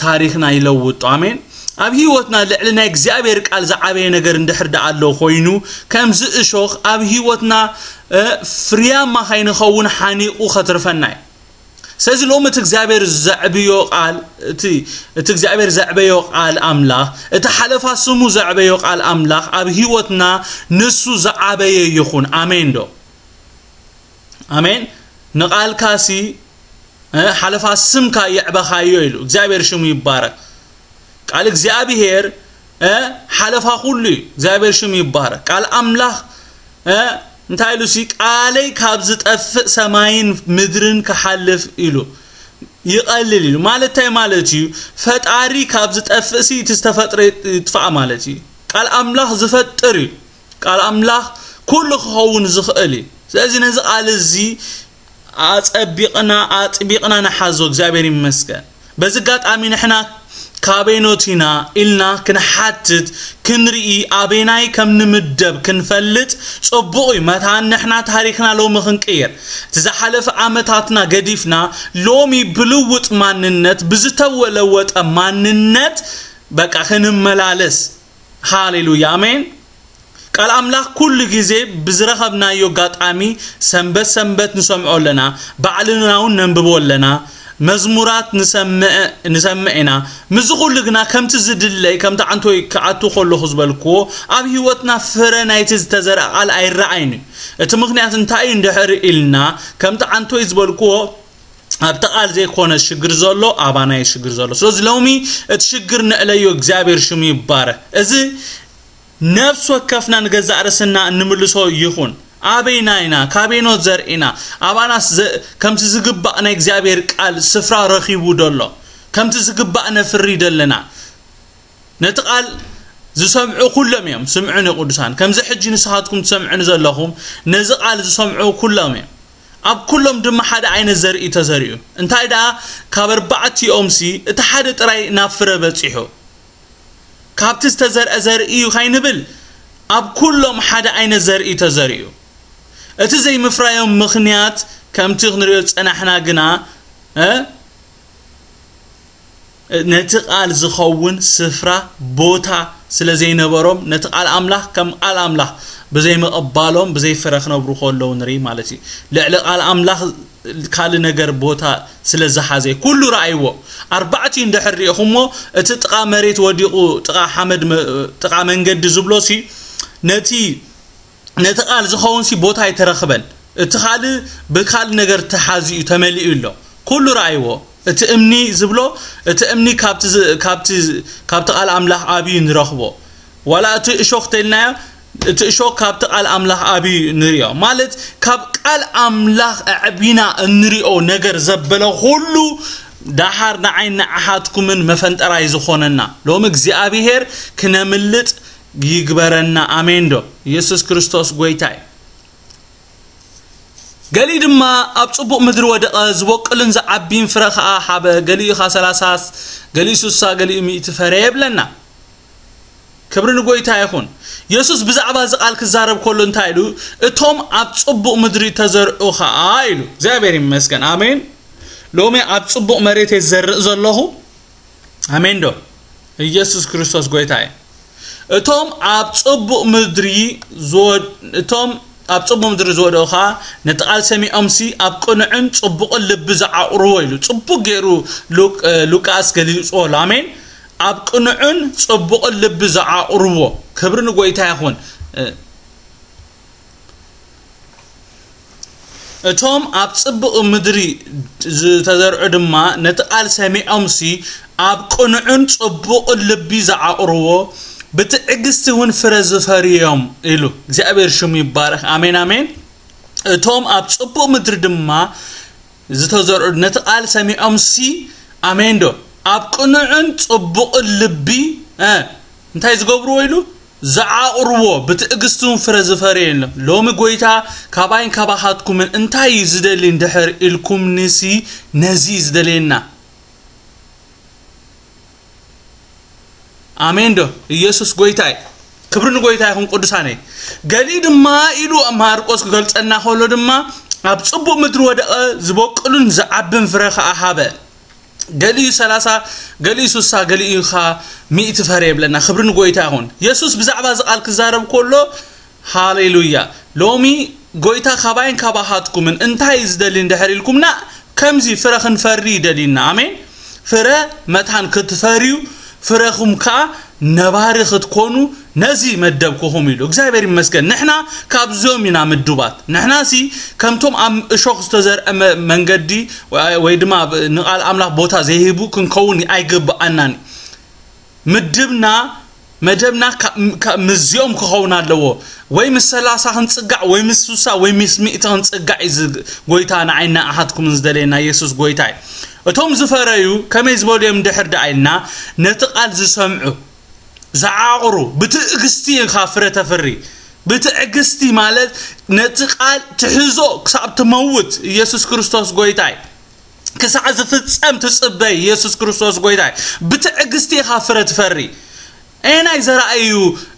ታሪኽና ይለውጦ። ኣሜን። ኣብ ህይወትና ልዕሊ ናይ እግዚኣብሔር ቃል ዝዓበየ ነገር እንድሕር ደኣ ኣሎ ኮይኑ፣ ከምዚ እሾኽ ኣብ ህይወትና፣ እ፣ ፍርያማ ከይንኸውን ሓኒቑ ከትርፈና እዩ። ስለዚ ሎም እቲ እግዚኣብሔር ዘዕብዮ ቃል፣ እቲ፣ እቲ እግዚኣብሔር ዘዕበዮ ቃል ኣምላኽ፣ እቲ ሓለፋ ስሙ ዘዕበዮ ቃል ኣምላኽ ኣብ ህይወትና ንሱ ዝዓበየ ይኹን። ኣሜን ዶ? ኣሜን። ንቃልካሲ፣ እ፣ ሓለፋ ስምካ የዕበኻዮ ኢሉ። እግዚኣብሔር ሽሙ ይባረክ። ቃል እግዚኣብሔር፣ እ፣ ሓለፋ ኩሉ እዩ። እግዚኣብሔር ሽሙ ይባረክ። ቃል ኣምላኽ፣ እ፣ እንታይ ኢሉ ሲ፣ "ቃለይ ካብ ዝጠፍእ ሰማይን ምድርን ክሓልፍ" ኢሉ ይቐልል ኢሉ። ማለት እንታይ ማለት እዩ? ፈጣሪ ካብ ዝጠፍእ ሲ፣ እቲ ዝተፈጥረ ይጥፋእ ማለት እዩ። ቃል ኣምላኽ ዝፈጥር እዩ። ቃል ኣምላኽ ኩሉ ክኸውን ዝኽእል እዩ። ስለዚ ነዚ ቃል እዚ ኣጸቢቕና፣ ኣጥቢቕና ንሓዞ። እግዚኣብሔር ይመስገን። በዚ ኣጋጣሚ ንሕና ካበይኖት ኢና ኢልና ክንሓትት፣ ክንርኢ፣ ኣበይናይ ከም ንምደብ ክንፈልጥ ጽቡቕ እዩ። መታን ንሕና ታሪኽና ሎሚ ክንቅይር፣ እቲ ዝሓለፈ ዓመታትና ገዲፍና፣ ሎሚ ብልውጥ ማንነት፣ ብዝተለወጠ ማንነት፣ በቃ፣ ክንመላለስ። ሃሌሉያ፣ ኣሜን። ቃል ኣምላኽ ኩሉ ግዜ ብዝረኸብናዮ ኣጋጣሚ ሰንበት ሰንበት ንሰምዖ ኣለና፣ ባዕልና እውን ነንብቦ ኣለና፣ መዝሙራት ንሰምዕ፣ ንሰምዕ ኢና። ምስዚ ኩሉ ግና ከምቲ ዝድለይ፣ ከምቲ ዓንቶይ ክኣቱ ከለኹ ዝበልክዎ፣ ኣብ ህይወትና ፍረ ናይቲ ዝተዘርአ ቃል ኣይረኣይን እዩ። እቲ ምኽንያት እንታይ እዩ እንድሕር ኢልና፣ ከምቲ ዓንቶይ ዝበልክዎ፣ ኣብቲ ቃል ዘይኮነ ሽግር ዘሎ፣ ኣባና እዩ ሽግር ዘሎ። ስለዚ ሎሚ እቲ ሽግር ንዕለዮ፣ እግዚኣብሔር ሽሙ ይባረክ። እዚ ነፍሲ ወከፍና ንገዛእ ርእስና እንምልሶ ይኹን። ኣበይና ኢና? ካበይኖት ዘርኢና? ኣባናስ ዘ-፣ ከምቲ ዝግባእ ናይ እግዚኣብሔር ቃል ስፍራ ረኺቡ ዶ ኣሎ? ከምቲ ዝግባእ ነፍሪ ዶ ኣለና? ነቲ ቃል ዝሰምዑ ኩሎም እዮም። ስምዑኒ ቅዱሳን፣ ከምዚ ሕጂ ንስኻትኩም ትሰምዑኒ ዘለኹም፣ ነዚ ቃል ዝሰምዑ ኩሎም እዮም። ኣብ ኩሎም ድማ ሓደ ዓይነት ዘርኢ ተዘሪኡ። እንታይ ደኣ፣ ካብ ኣርባዕቲኦምሲ እቲ ሓደ ጥራይ ናብ ፍረ በጺሑ። ካብቲ ዝተዘርአ ዘርኢ እዩ ካይንብል፣ ኣብ ኩሎም ሓደ ዓይነት ዘርኢ ተዘሪኡ። እቲ ዘይምፍራዮም ምኽንያት ከምቲ ክንሪኦ ዝጸናሕና ግና፣ እ፣ ነቲ ቃል ዝኸውን ስፍራ፣ ቦታ ስለ ዘይነበሮም፣ ነቲ ቃል ኣምላኽ ከም ቃል ኣምላኽ ብዘይምቕባሎም፣ ብዘይ ፍረ ክነብሩ ከለዉ ንርኢ ማለት እዩ። ልዕሊ ቃል ኣምላኽ ካልእ ነገር ቦታ ስለ ዝሓዘ፣ ኩሉ ረኣይዎ። ኣርባዕቲኡ እንድሕር ሪኢኹሞ፣ እቲ ጥቓ መሬት ወዲቑ፣ ጥቓ ሓመድ መ-፣ ጥቓ መንገዲ ዝብሎሲ፣ ነቲ ነቲ ቃል ዝኸውን ሲ ቦታ ኣይተረኽበን። እቲ ካልእ ብካልእ ነገር ተሓዚኡ ተመሊኡ ኣሎ። ኩሉ ረኣይዎ። እቲ እምኒ ዝብሎ፣ እቲ እምኒ ካብቲ ዝ-፣ ካብቲ ዝ-፣ ካብቲ ቃል ኣምላኽ ኣብዩ ንረኽቦ። ዋላ እቲ እሾኽ ተልናዮ፣ እቲ እሾኽ ካብቲ ቃል ኣምላኽ ኣብዩ ንሪኦ። ማለት ካብ ቃል ኣምላኽ ኣዕቢና እንሪኦ ነገር ዘበለ ኩሉ ደሓር ንዓይ ንዓኻትኩምን መፈንጠራይ ዝኾነና። ሎሚ እግዚኣብሔር ክነምልጥ ይግበረና። ኣሜን ዶ? ኢየሱስ ክርስቶስ ጎይታ እዩ። ገሊኡ ድማ ኣብ ጽቡቕ ምድሪ ወደቐ፣ ዝበቁልን ዝዓቢን ፍረ ኸኣ ሃበ። ገሊኡ ኸኣ ሰላሳ፣ ገሊኡ ስሳ፣ ገሊኡ ሚእቲ ፈረ የብለና። ክብሪ ንጎይታ ይኹን። የሱስ ብዛዕባ እዚ ቃል ክዛረብ ከሎ እንታይ ኢሉ? "እቶም ኣብ ጽቡቕ ምድሪ ተዘርኡ ኸኣ" ኢሉ። እግዚኣብሔር ይመስገን። ኣሜን። ሎሚ ኣብ ጽቡቕ መሬት እየ ዝዘርእ ዘለኹ። ኣሜን ዶ? ኢየሱስ ክርስቶስ ጎይታ እዩ። እቶም ኣብ ጽቡቕ ምድሪ ዝወድ-፣ እቶም ኣብ ጽቡቕ ምድሪ ዝወደቑ ኸኣ ነቲ ቃል ሰሚዖምሲ ኣብ ቅኑዕን ጽቡቕን ልቢ ዝዓቑርዎ ኢሉ። ጽቡቕ ገይሩ ሉቅ-፣ ሉቃስ ገሊጽዎ ኣሎ። ኣሜን። ኣብ ቅኑዕን ጽቡቕን ልቢ ዝዓቑርዎ። ክብሪ ንጎይታ ይኹን። እቶም ኣብ ጽቡቕ ምድሪ ዝተዘርዑ ድማ ነቲ ቃል ሰሚዖምሲ ኣብ ቅኑዕን ጽቡቕን ልቢ ዝዓቕርዎ ብትዕግስቲ እውን ፍረ ዝፈርዮም ኢሉ እግዚኣብሔር ሽሙ ይባረኽ። ኣሜን ኣሜን። እቶም ኣብ ጽቡቕ ምድሪ ድማ ዝተዘርዑ ነቲ ቃል ሰሚዖምሲ፣ ኣሜን ዶ፣ ኣብ ቅኑዕን ጽቡቕን ልቢ እንታይ ዝገብርዎ ኢሉ ዝዓቕርዎ ብትዕግስቲ እውን ፍረ ዝፈርዮ የለን። ሎሚ ጎይታ ካባይን ካባኻትኩምን እንታይ እዩ ዝደሊ እንድሕር ኢልኩምኒሲ፣ ነዚ እዩ ዝደልየና። ኣሜን ዶ? ኢየሱስ ጎይታይ። ክብሪ ንጎይታ ይኹን ቅዱሳነይ። ገሊኡ ድማ ኢሉ ማርቆስ ክገልጸልና ከሎ ድማ ኣብ ጽቡቕ ምድሪ ወደቐ፣ ዝበቁልን ዝዓብን ፍረ ከኣ ሃበ። ገሊኡ ሰላሳ፣ ገሊኡ ስሳ፣ ገሊኡ ኸ ሚእቲ ፈረ ይብለና። ክብሪ ንጎይታ ይኹን። የሱስ ብዛዕባ እዚ ቃል ክዛረብ ከሎ፣ ሃሌሉያ። ሎሚ ጎይታ ካባይን ካባኻትኩምን እንታይ እዩ ዝደሊ እንድሕር ኢልኩምና፣ ከምዚ ፍረ ክንፈሪ ይደልዩና። ኣሜን። ፍረ መታን ክትፈርዩ፣ ፍረኹም ከኣ ነባሪ ክትኮኑ ነዚ መደብኩኹም ኢሉ። እግዚኣብሔር ይመስገን። ንሕና ካብዚኦም ኢና ምዱባት። ንሕናሲ ከምቶም ኣብ እሾኽ ዝተዘርአ መ-፣ መንገዲ ወይ፣ ወይ ድማ ብ-፣ ንቓል ኣምላኽ ቦታ ዘይህቡ ክንከውን ኣይግብኣናን እዩ። ምድብና፣ መደብና ካ-፣ ም-፣ ካ-፣ ምስዚኦም ክኸውን ኣለዎ። ወይ ምስ ሰላሳ ክንጽጋዕ፣ ወይ ምስ ስሳ፣ ወይ ምስ ሚእቲ ክንጽጋዕ እዩ ዝ-፣ ጎይታ ንዓይና ኣሓትኩምን ዝደለየና የሱስ ጎይታ እዩ። እቶም ዝፈረዩ ከመይ ዝበሉ እዮም ድሕር ደኣ ኢልና፣ ነቲ ቃል ዝሰምዑ፣ ዝዓቕሩ፣ ብትዕግስቲ ኢኻ ፍረ ተፍሪ። ብትዕግስቲ ማለት ነቲ ቃል ትሕዞ ክሳብ ትመውት። ኢየሱስ ክርስቶስ ጎይታ እዩ። ክሳዕ ዝፍጸም ትጽበይ ኢየሱስ ክርስቶስ ጎይታ እዩ። ብትዕግስቲ ኢኻ ፍረ ትፈሪ። ኣየናይ ዘራእዩ፣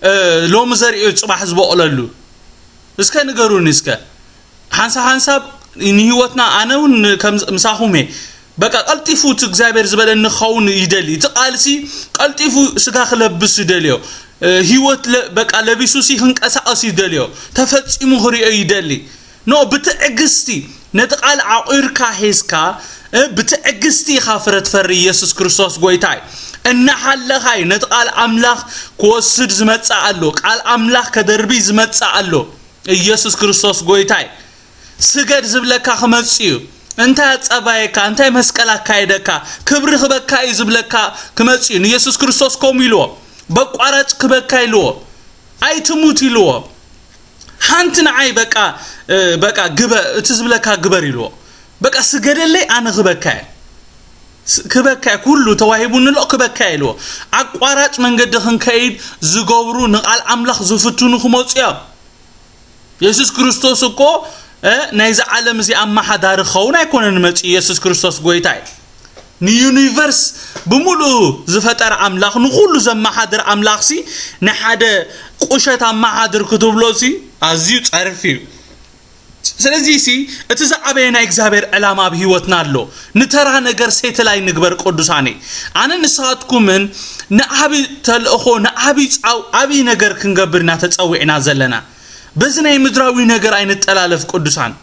እ፣ ሎሚ ዘሪኡ ጽባሕ ዝበቑለሉ? እስከ ንገሩኒ እስከ። ሓንሳብ ሓንሳብ ንህይወትና ኣነ እውን ከም ምሳኹም እየ። በቃ ቀልጢፉ እቲ እግዚኣብሔር ዝበለኒ ክኸውን ይደሊ። እቲ ቃልሲ ቀልጢፉ ስጋ ክለብስ ይደልዮ። እ፣ ህይወት ለ-፣ በቃ ለቢሱሲ ክንቀሳቐስ ይደልዮ። ተፈጺሙ ክሪኦ ይደሊ። ኖ፣ ብትዕግስቲ ነቲ ቃል ዓቑርካ ሒዝካ፣ እ፣ ብትዕግስቲ ኢኻ ፍረ ትፈሪ ኢየሱስ ክርስቶስ ጎይታ እዩ። እናሓለኻ እዩ ነቲ ቃል ኣምላኽ ክወስድ ዝመጽእ ኣሎ። ቃል ኣምላኽ ከደርቢ ዝመጽእ ኣሎ። ኢየሱስ ክርስቶስ ጎይታ እዩ። ስገድ ዝብለካ ክመጽእ እዩ። እንታይ ኣጸባየካ፣ እንታይ መስቀል ኣካየደካ፣ ክብሪ ክበካ እዩ ዝብለካ ክመጽእ እዩ። ንኢየሱስ ክርስቶስ ከምኡ ኢልዎ። በቋራጭ ክበካ ኢልዎ። ኣይትሙት ኢልዎ። ሓንቲ ንዓይ በቃ፣ እ፣ በቃ ግበ-፣ እቲ ዝብለካ ግበር ኢልዎ። በቃ ስገደለይ ኣነ ክበካ እየ። ስ-፣ ክበካ እየ፣ ኩሉ ተዋሂቡኒ ኣሎ ክበካ እየ ኢልዎ። ኣቋራጭ መንገዲ ክንከይድ ዝገብሩ ንቓል ኣምላኽ ዝፍትኑ ክመጹ እዮም። የሱስ ክርስቶስ እኮ፣ እ፣ ናይዚ ዓለም እዚ ኣመሓዳሪ ክኸውን ኣይኮነን መጺኡ። የሱስ ክርስቶስ ጎይታ እዩ። ንዩኒቨርስ ብምሉኡ ዝፈጠረ ኣምላኽ፣ ንኹሉ ዘመሓድር ኣምላኽሲ ንሓደ ቁሸት ኣመሓድር ክትብሎሲ ኣዝዩ ጸርፊ እዩ። ስለዚሲ እቲ ዝዓበየ ናይ እግዚኣብሔር ዕላማ ኣብ ህይወትና ኣሎ። ንተራ ነገር ሴትል ኣይንግበር ቅዱሳነይ። ኣነ ንስኻትኩምን ንዓቢ ተልእኾ፣ ንዓቢ ጻው-፣ ዓቢ ነገር ክንገብር ኢና ተጸዊዕና ዘለና። በዚ ናይ ምድራዊ ነገር ኣይንጠላለፍ ቅዱሳን።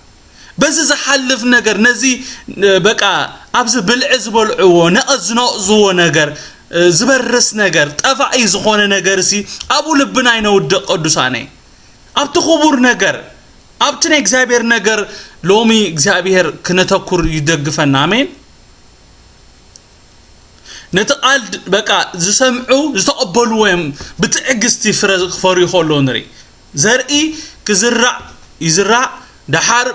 በዚ ዝሓልፍ ነገር፣ ነዚ፣ እ፣ በቃ ኣብዚ ብልዒ ዝበልዕዎ፣ ነቐዝ ዝነቕዝዎ ነገር፣ እ፣ ዝበርስ ነገር፣ ጠፋኢ ዝኾነ ነገርሲ ኣብኡ ልብና ኣይነውድቕ ቅዱሳነይ። ኣብቲ ክቡር ነገር፣ ኣብቲ ናይ እግዚኣብሔር ነገር ሎሚ እግዚኣብሔር ክነተኩር ይደግፈና። ኣሜን። ነቲ ቃል ድ-፣ በቃ ዝሰምዑ፣ ዝተቐበልዎ እዮም ብትዕግስቲ ፍረ ክፈርዩ ከለዉ ንርኢ። ዘርኢ ክዝራእ ይዝራእ፣ ደሓር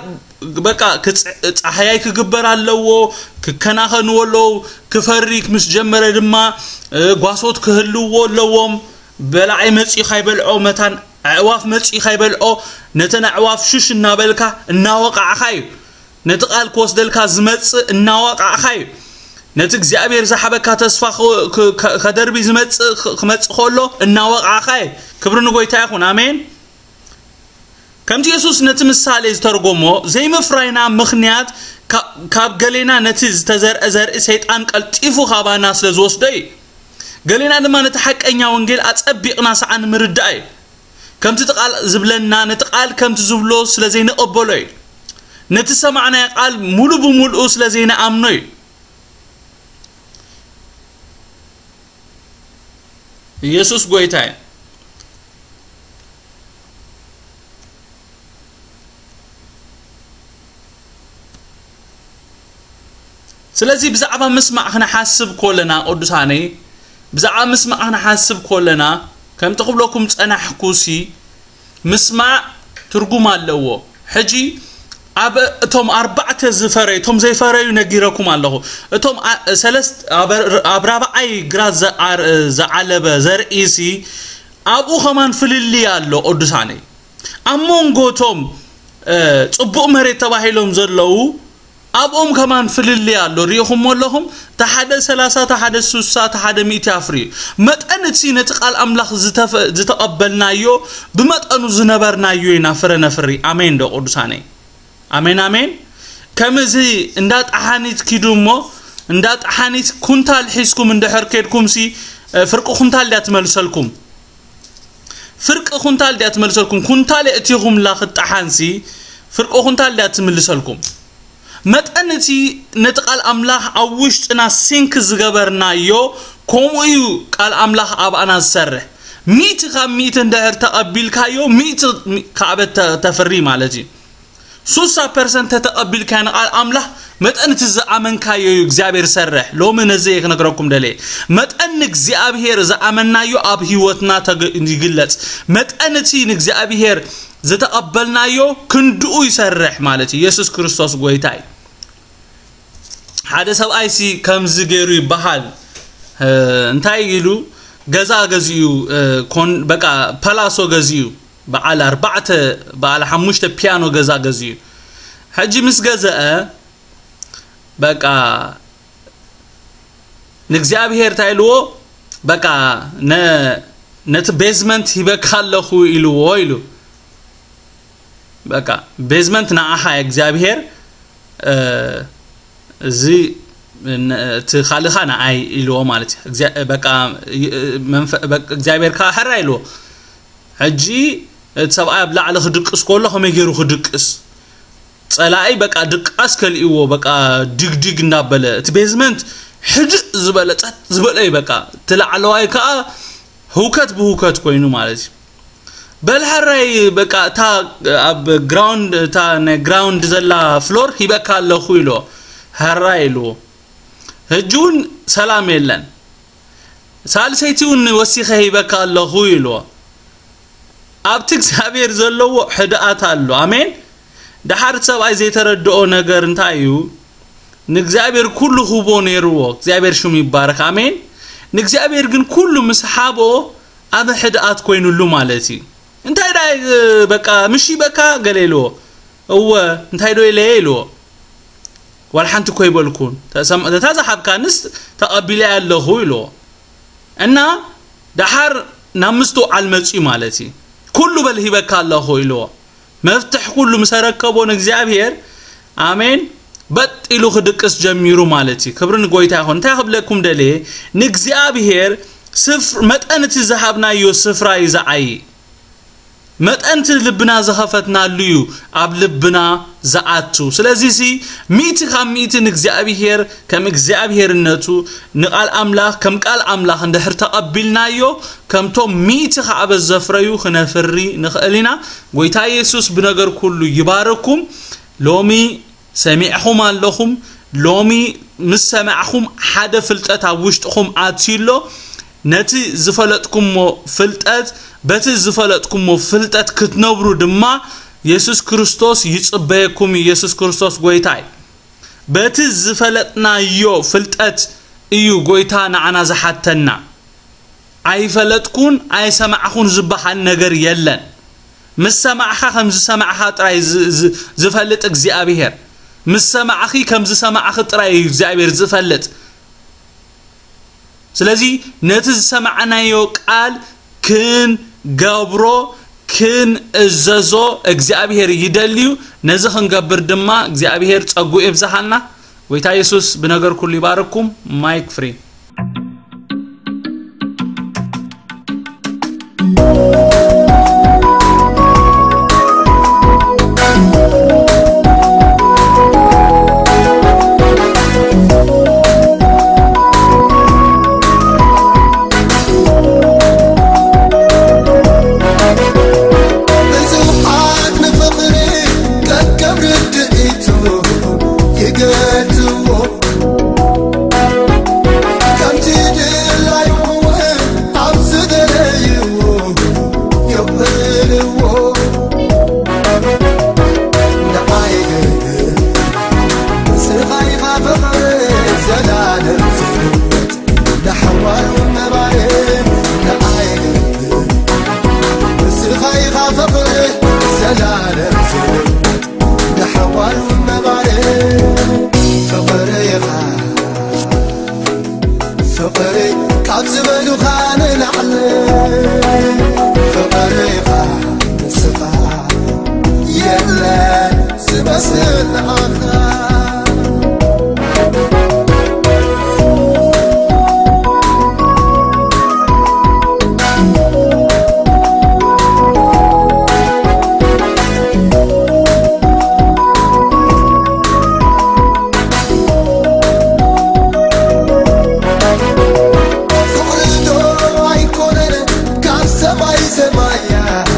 በቃ ክጽ-፣ ጻህያይ ክግበር ኣለዎ፣ ክከናኸንዎ ኣለዉ። ክፈሪ ምስ ጀመረ ድማ፣ እ፣ ጓሶት ክህልዎ ኣለዎም። በላዒ መጺኡ ካይበልዖ፣ መታን ኣዕዋፍ መጺኡ ካይበልዖ፣ ነተን ኣዕዋፍ ሽሽ እናበልካ እናወቃዕኻ እዩ። ነቲ ቃል ክወስደልካ ዝመጽእ እናወቃዕኻ እዩ። ነቲ እግዚኣብሔር ዝሓበካ ተስፋ ክ-፣ ክ-፣ ከ-፣ ከደርቢ ዝመጽእ ክ-፣ ክመጽእ ከሎ እናወቃዕኻ እዩ። ክብሪ ንጎይታ ይኹን። ኣሜን። ከምቲ የሱስ ነቲ ምሳሌ ዝተርጎሞ፣ ዘይምፍራይና ምኽንያት ካ-፣ ካብ ገሌና ነቲ ዝተዘርአ ዘርኢ ሰይጣን ቀልጢፉ ካባና ስለ ዝወስዶ እዩ። ገሌና ድማ ነቲ ሓቀኛ ወንጌል ኣጸቢቕና ሰዓ ንምርዳእ እዩ። ከምቲ እቲ ቃል ዝብለና፣ ነቲ ቃል ከምቲ ዝብሎ ስለ ዘይንቐበሎ እዩ። ነቲ ዝሰማዕናዮ ቃል ሙሉ ብሙሉኡ ስለ ዘይንኣምኖ እዩ። ኢየሱስ ጎይታ እዩ። ስለዚ ብዛዕባ ምስማዕ ክንሓስብ ከለና ቅዱሳነይ፣ ብዛዕባ ምስማዕ ክንሓስብ ከለና ከምቲ ክብለኩም ጸናሕኩሲ ምስማዕ ትርጉም ኣለዎ። ሕጂ ኣብ እቶም ኣርባዕተ ዝፈረዩ፣ እቶም ዘይፈረዩ ነጊረኩም ኣለኹ። እቶም ኣ- ሰለስት ኣብ ኣብ ራብዓይ ግራት ዝዓር- ዝዓለበ ዘርእሲ ኣብኡ ከማን ፍልልይ ኣሎ ቅዱሳነይ። ኣብ መንጎ እቶም እ፣ ጽቡቕ መሬት ተባሂሎም ዘለዉ ኣብኦም ከማን ፍልልይ ኣሎ። ሪኢኹሞ ኣለኹም? እቲ ሓደ ሰላሳ፣ እቲ ሓደ ስሳ፣ እቲ ሓደ ሚእቲ ኣፍርዩ። መጠን እቲ ነቲ ቃል ኣምላኽ ዝተፈ- ዝተቐበልናዮ ብመጠኑ ዝነበርናዮ ኢና ፍረ ነፍሪ። ኣሜን ዶ ቅዱሳነይ? ኣሜን ኣሜን። ከምዚ እንዳ ጠሓኒት ኪዱ እሞ እንዳ ጠሓኒት ኩንታል ሒዝኩም እንድሕር ኬድኩም ሲ ፍርቂ ኩንታል ድያ ትመልሰልኩም? ፍርቂ ኩንታል ድያ ትመልሰልኩም? ኩንታል የእቲኹምላ ክትጠሓንሲ ፍርቂ ኩንታል ድያ ትምልሰልኩም? መጠን እቲ ነቲ ቃል ኣምላኽ ኣብ ውሽጥና ሲንክ ዝገበርናዮ ከምኡ እዩ ቃል ኣምላኽ ኣብኣና ዝሰርሕ። ሚእቲ ካብ ሚእቲ እንድሕር ተቐቢልካዮ ሚእቲ ካዕበት ተፍሪ ማለት እዩ። ሱሳ ፐርሰንት ተተቐቢልካዮ ንቓል ኣምላኽ መጠን እቲ ዝኣመንካዮ እዩ እግዚኣብሔር ሰርሕ። ሎሚ ነዚ እየ ክነግረኩም ደልየ። መጠን ንእግዚኣብሔር ዝኣመንናዮ ኣብ ህይወትና ይግለጽ። መጠን እቲ ንእግዚኣብሔር ዝተቐበልናዮ ክንድኡ ይሰርሕ ማለት እዩ። የሱስ ክርስቶስ ጎይታ እዩ። ሓደ ሰብኣይ ሲ ከምዚ ገይሩ ይበሃል። እንታይ ኢሉ ገዛ ገዚኡ፣ በቃ ፓላሶ ገዚኡ፣ በዓል ኣርባዕተ በዓል ሓሙሽተ ፒያኖ ገዛ ገዚኡ። ሕጂ ምስ ገዘአ በቃ ንእግዚኣብሔር እንታይ ኢልዎ? በቃ ነቲ ቤዝመንት ሂበካ ኣለኹ ኢልዎ ኢሉ። በቃ ቤዝመንት ንዓኻ እግዚኣብሔር፣ እዚ እቲ ካልኻ ንዓይ ኢልዎ ማለት እዩ። በቃ እግዚኣብሔር ከዓ ሕራ ኢልዎ። ሕጂ እቲ ሰብኣይ ኣብ ላዕሊ ክድቅስ ከሎ ከመይ ገይሩ ክድቅስ? ጸላኢ በቃ ድቃስ ከልእዎ በቃ ድግድግ እንዳበለ፣ እቲ ቤዝመንት ሕድእ ዝበለ ጸጥ ዝበለ እዩ። በቃ እቲ ላዕለዋይ ከዓ ህውከት ብህውከት ኮይኑ ማለት እዩ። በል ሕራይ በቃ እታ ኣብ ግራውንድ እታ ናይ ግራውንድ ዘላ ፍሎር ሂበካ ኣለኹ ኢሎ። ሕራይ ኢልዎ። ሕጂ እውን ሰላም የለን። ሳልሰይቲ እውን ወሲኸ ሂበካ ኣለኹ ኢልዎ። ኣብቲ እግዚኣብሔር ዘለዎ ሕድኣት ኣሎ። ኣሜን። ደሓር ሰብኣይ ዘይተረድኦ ነገር እንታይ እዩ? ንእግዚኣብሔር ኩሉ ክህቦ ነይርዎ። እግዚኣብሔር ሽሙ ይባረክ። ኣሜን። ንእግዚኣብሔር ግን ኩሉ ምስ ሓቦ ኣብ ሕድኣት ኮይኑሉ ማለት እዩ። እንታይ ዳ በቃ ምሽ በካ ገለ ኢልዎ። እወ እንታይ ዶ ኢለ ኢልዎ። ዋላ ሓንቲ እኮ ይበልኩን። ተሰም- እታ ዝሓብካንስ ተቐቢለ ኣለኹ ኢልዎ። እና ደሓር ናብ ምስትውዓል መፅዩ ማለት እዩ። ኩሉ በል ሂበካ ኣለኹ ኢልዎ። መፍትሕ ኩሉ ምስ ኣረከቦ ንእግዚኣብሔር፣ ኣሜን፣ በጥ ኢሉ ክድቅስ ጀሚሩ ማለት እዩ። ክብሪ ንጎይታ ይኹን። እንታይ ክብለኩም ደልየ? ንእግዚኣብሔር ስፍ- መጠን እቲ ዝሃብናዮ ስፍራ እዩ ዝዓይ። መጠን እቲ ልብና ዝኸፈትናሉ እዩ ኣብ ልብና ዝኣቱ። ስለዚ ሲ ሚእቲ ካብ ሚእቲ ንእግዚኣብሔር ከም እግዚኣብሔርነቱ ንቃል ኣምላኽ ከም ቃል ኣምላኽ እንድሕር ተቐቢልናዮ፣ ከምቶም ሚእቲ ከዓበት ዘፍረዩ ክነፍሪ ንኽእል ኢና። ጎይታ የሱስ ብነገር ኩሉ ይባርኩም። ሎሚ ሰሚዕኹም ኣለኹም። ሎሚ ምስ ሰማዕኹም ሓደ ፍልጠት ኣብ ውሽጥኹም ኣትዩ ኣሎ። ነቲ ዝፈለጥኩሞ ፍልጠት፣ በቲ ዝፈለጥኩሞ ፍልጠት ክትነብሩ ድማ የሱስ ክርስቶስ ይጽበየኩም እዩ። የሱስ ክርስቶስ ጎይታ እዩ። በቲ ዝፈለጥናዮ ፍልጠት እዩ ጎይታ ንዓና ዝሓተና። ኣይፈለጥኩን ኣይሰማዕኹን ዝበሃል ነገር የለን። ምስ ሰማዕኻ ከም ዝሰማዕኻ ጥራይ ዝ- ዝ- ዝፈልጥ እግዚኣብሔር፣ ምስ ሰማዕኺ ከም ዝሰማዕኺ ጥራይ እዩ እግዚኣብሔር ዝፈልጥ። ስለዚ ነቲ ዝሰማዕናዮ ቃል ክንገብሮ ክንእዘዞ እግዚኣብሔር ይደልዩ። ነዚ ክንገብር ድማ እግዚኣብሔር ጸጉ የብዝሃልና። ጎይታ የሱስ ብነገር ኩሉ ይባርኩም። ማይክ ፍሪ። ብዙሓት ንፍቕሪ ቀከም ርድኢቱ ይገልጽዎ። ካብ ዝበሉኻ ንላዕሊ ፍቕርኻ ንስኻ የለ ዝመስል ንዓኻ። ፍቕሪ ዶ ኣይኮነን ካብ ሰማይ ሰማያት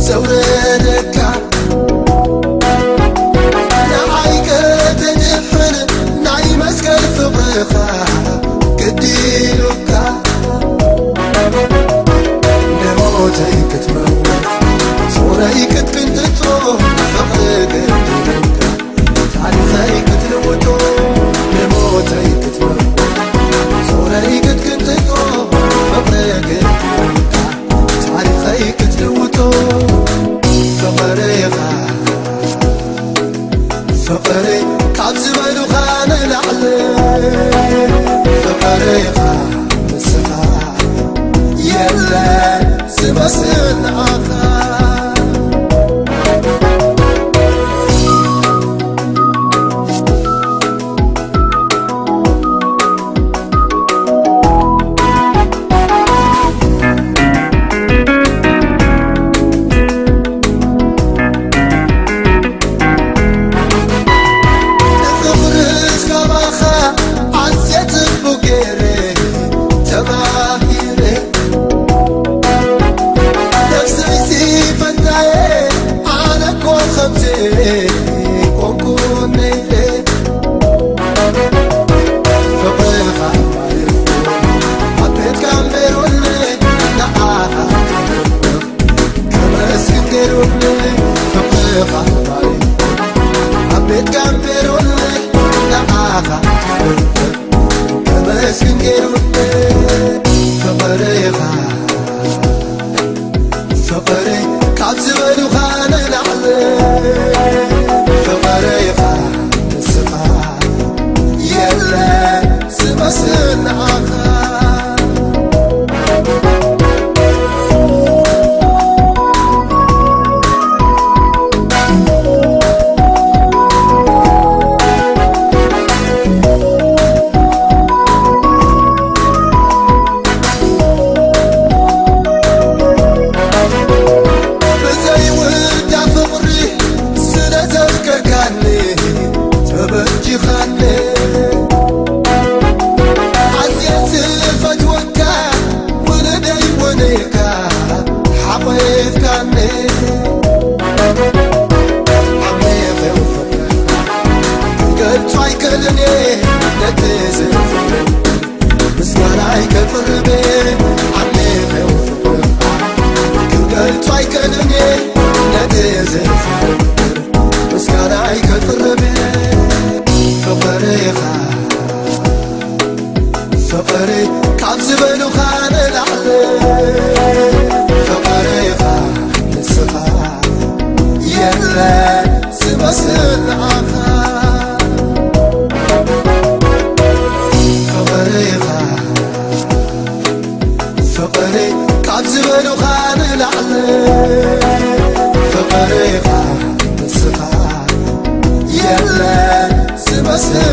ዘውረደካ? ንዓይ ከተድሕን ናይ መስቀል ፍቕርኻ ግዲ ኢሉካ። ንሞተይ ክትመውት ጾረይ ክትቅንጥጦ ፍቕሪ ግዲ ኢሉካ። ታሪኸይ ክትልውጦ ንሞተይ ክትመውት ጾረይ ክትቅንጥጦ ፍቕሪ ግዲ ኢሉካ። ታሪኸይ ክትልውጦ ፍቕርኻ ፍቕሪ ካብ ዝበሉኻ ንላዕሊ ፍቕርኻ ንስኻ የለ ዝመስል ንዓኻ። ንፍቕርስ ካባኻ ኣዝየ ጽቡቕ ገይረ ተማሂረ። ነፍሰይሲ ፈንታየ ኣነ እኮ ከምዚ ኮንኩ ነይረ። ፍቕርኻ ኣብ ቤትካ እምበር ንዓኻ ከመስግን ገይሩኒ ፍቕርኻ ባይ ኣብ ቤትካ እምበር ንዓኻ ከመስግን ገይሩኒ ፍቕርኻ። ፍቕሪ ካብ ዝበሉኻ ንላዕሊ ፍቕርኻ ንስኻ የለ ዝመስል ንዓኻ። ብዘይውዳ ፍቕሪ ስለ ዘፍቀርካኒ ተበጂኻኒ። ኣዝየ ዝፈትወካ ውሉደይ እውን ኢኻ ሓቒፍካኒ። ዓሚቕ ፍቕርኻ ክገልጾ ኣይክእልን እየ ነቲ ዘፍቅር። ምስጋናይ ከቕርብ ዓሚቕ ፍቕርኻ ክገልጾ ኣይክእልን እየ ነቲ ዘፍቅር። ምስጋናይ ከቕርብ ፍቕርኻ ፍቕሪ ካብ ዝበሉኻ ንላዕሊ ፍቕርኻ ንስኻ የለ ዝመስል ንዓኻ። ፍቕርኻ ፍቕሪ ካብ ዝበሉኻ ንላዕሊ ፍቕርኻ ንስኻ የለ ዝመስል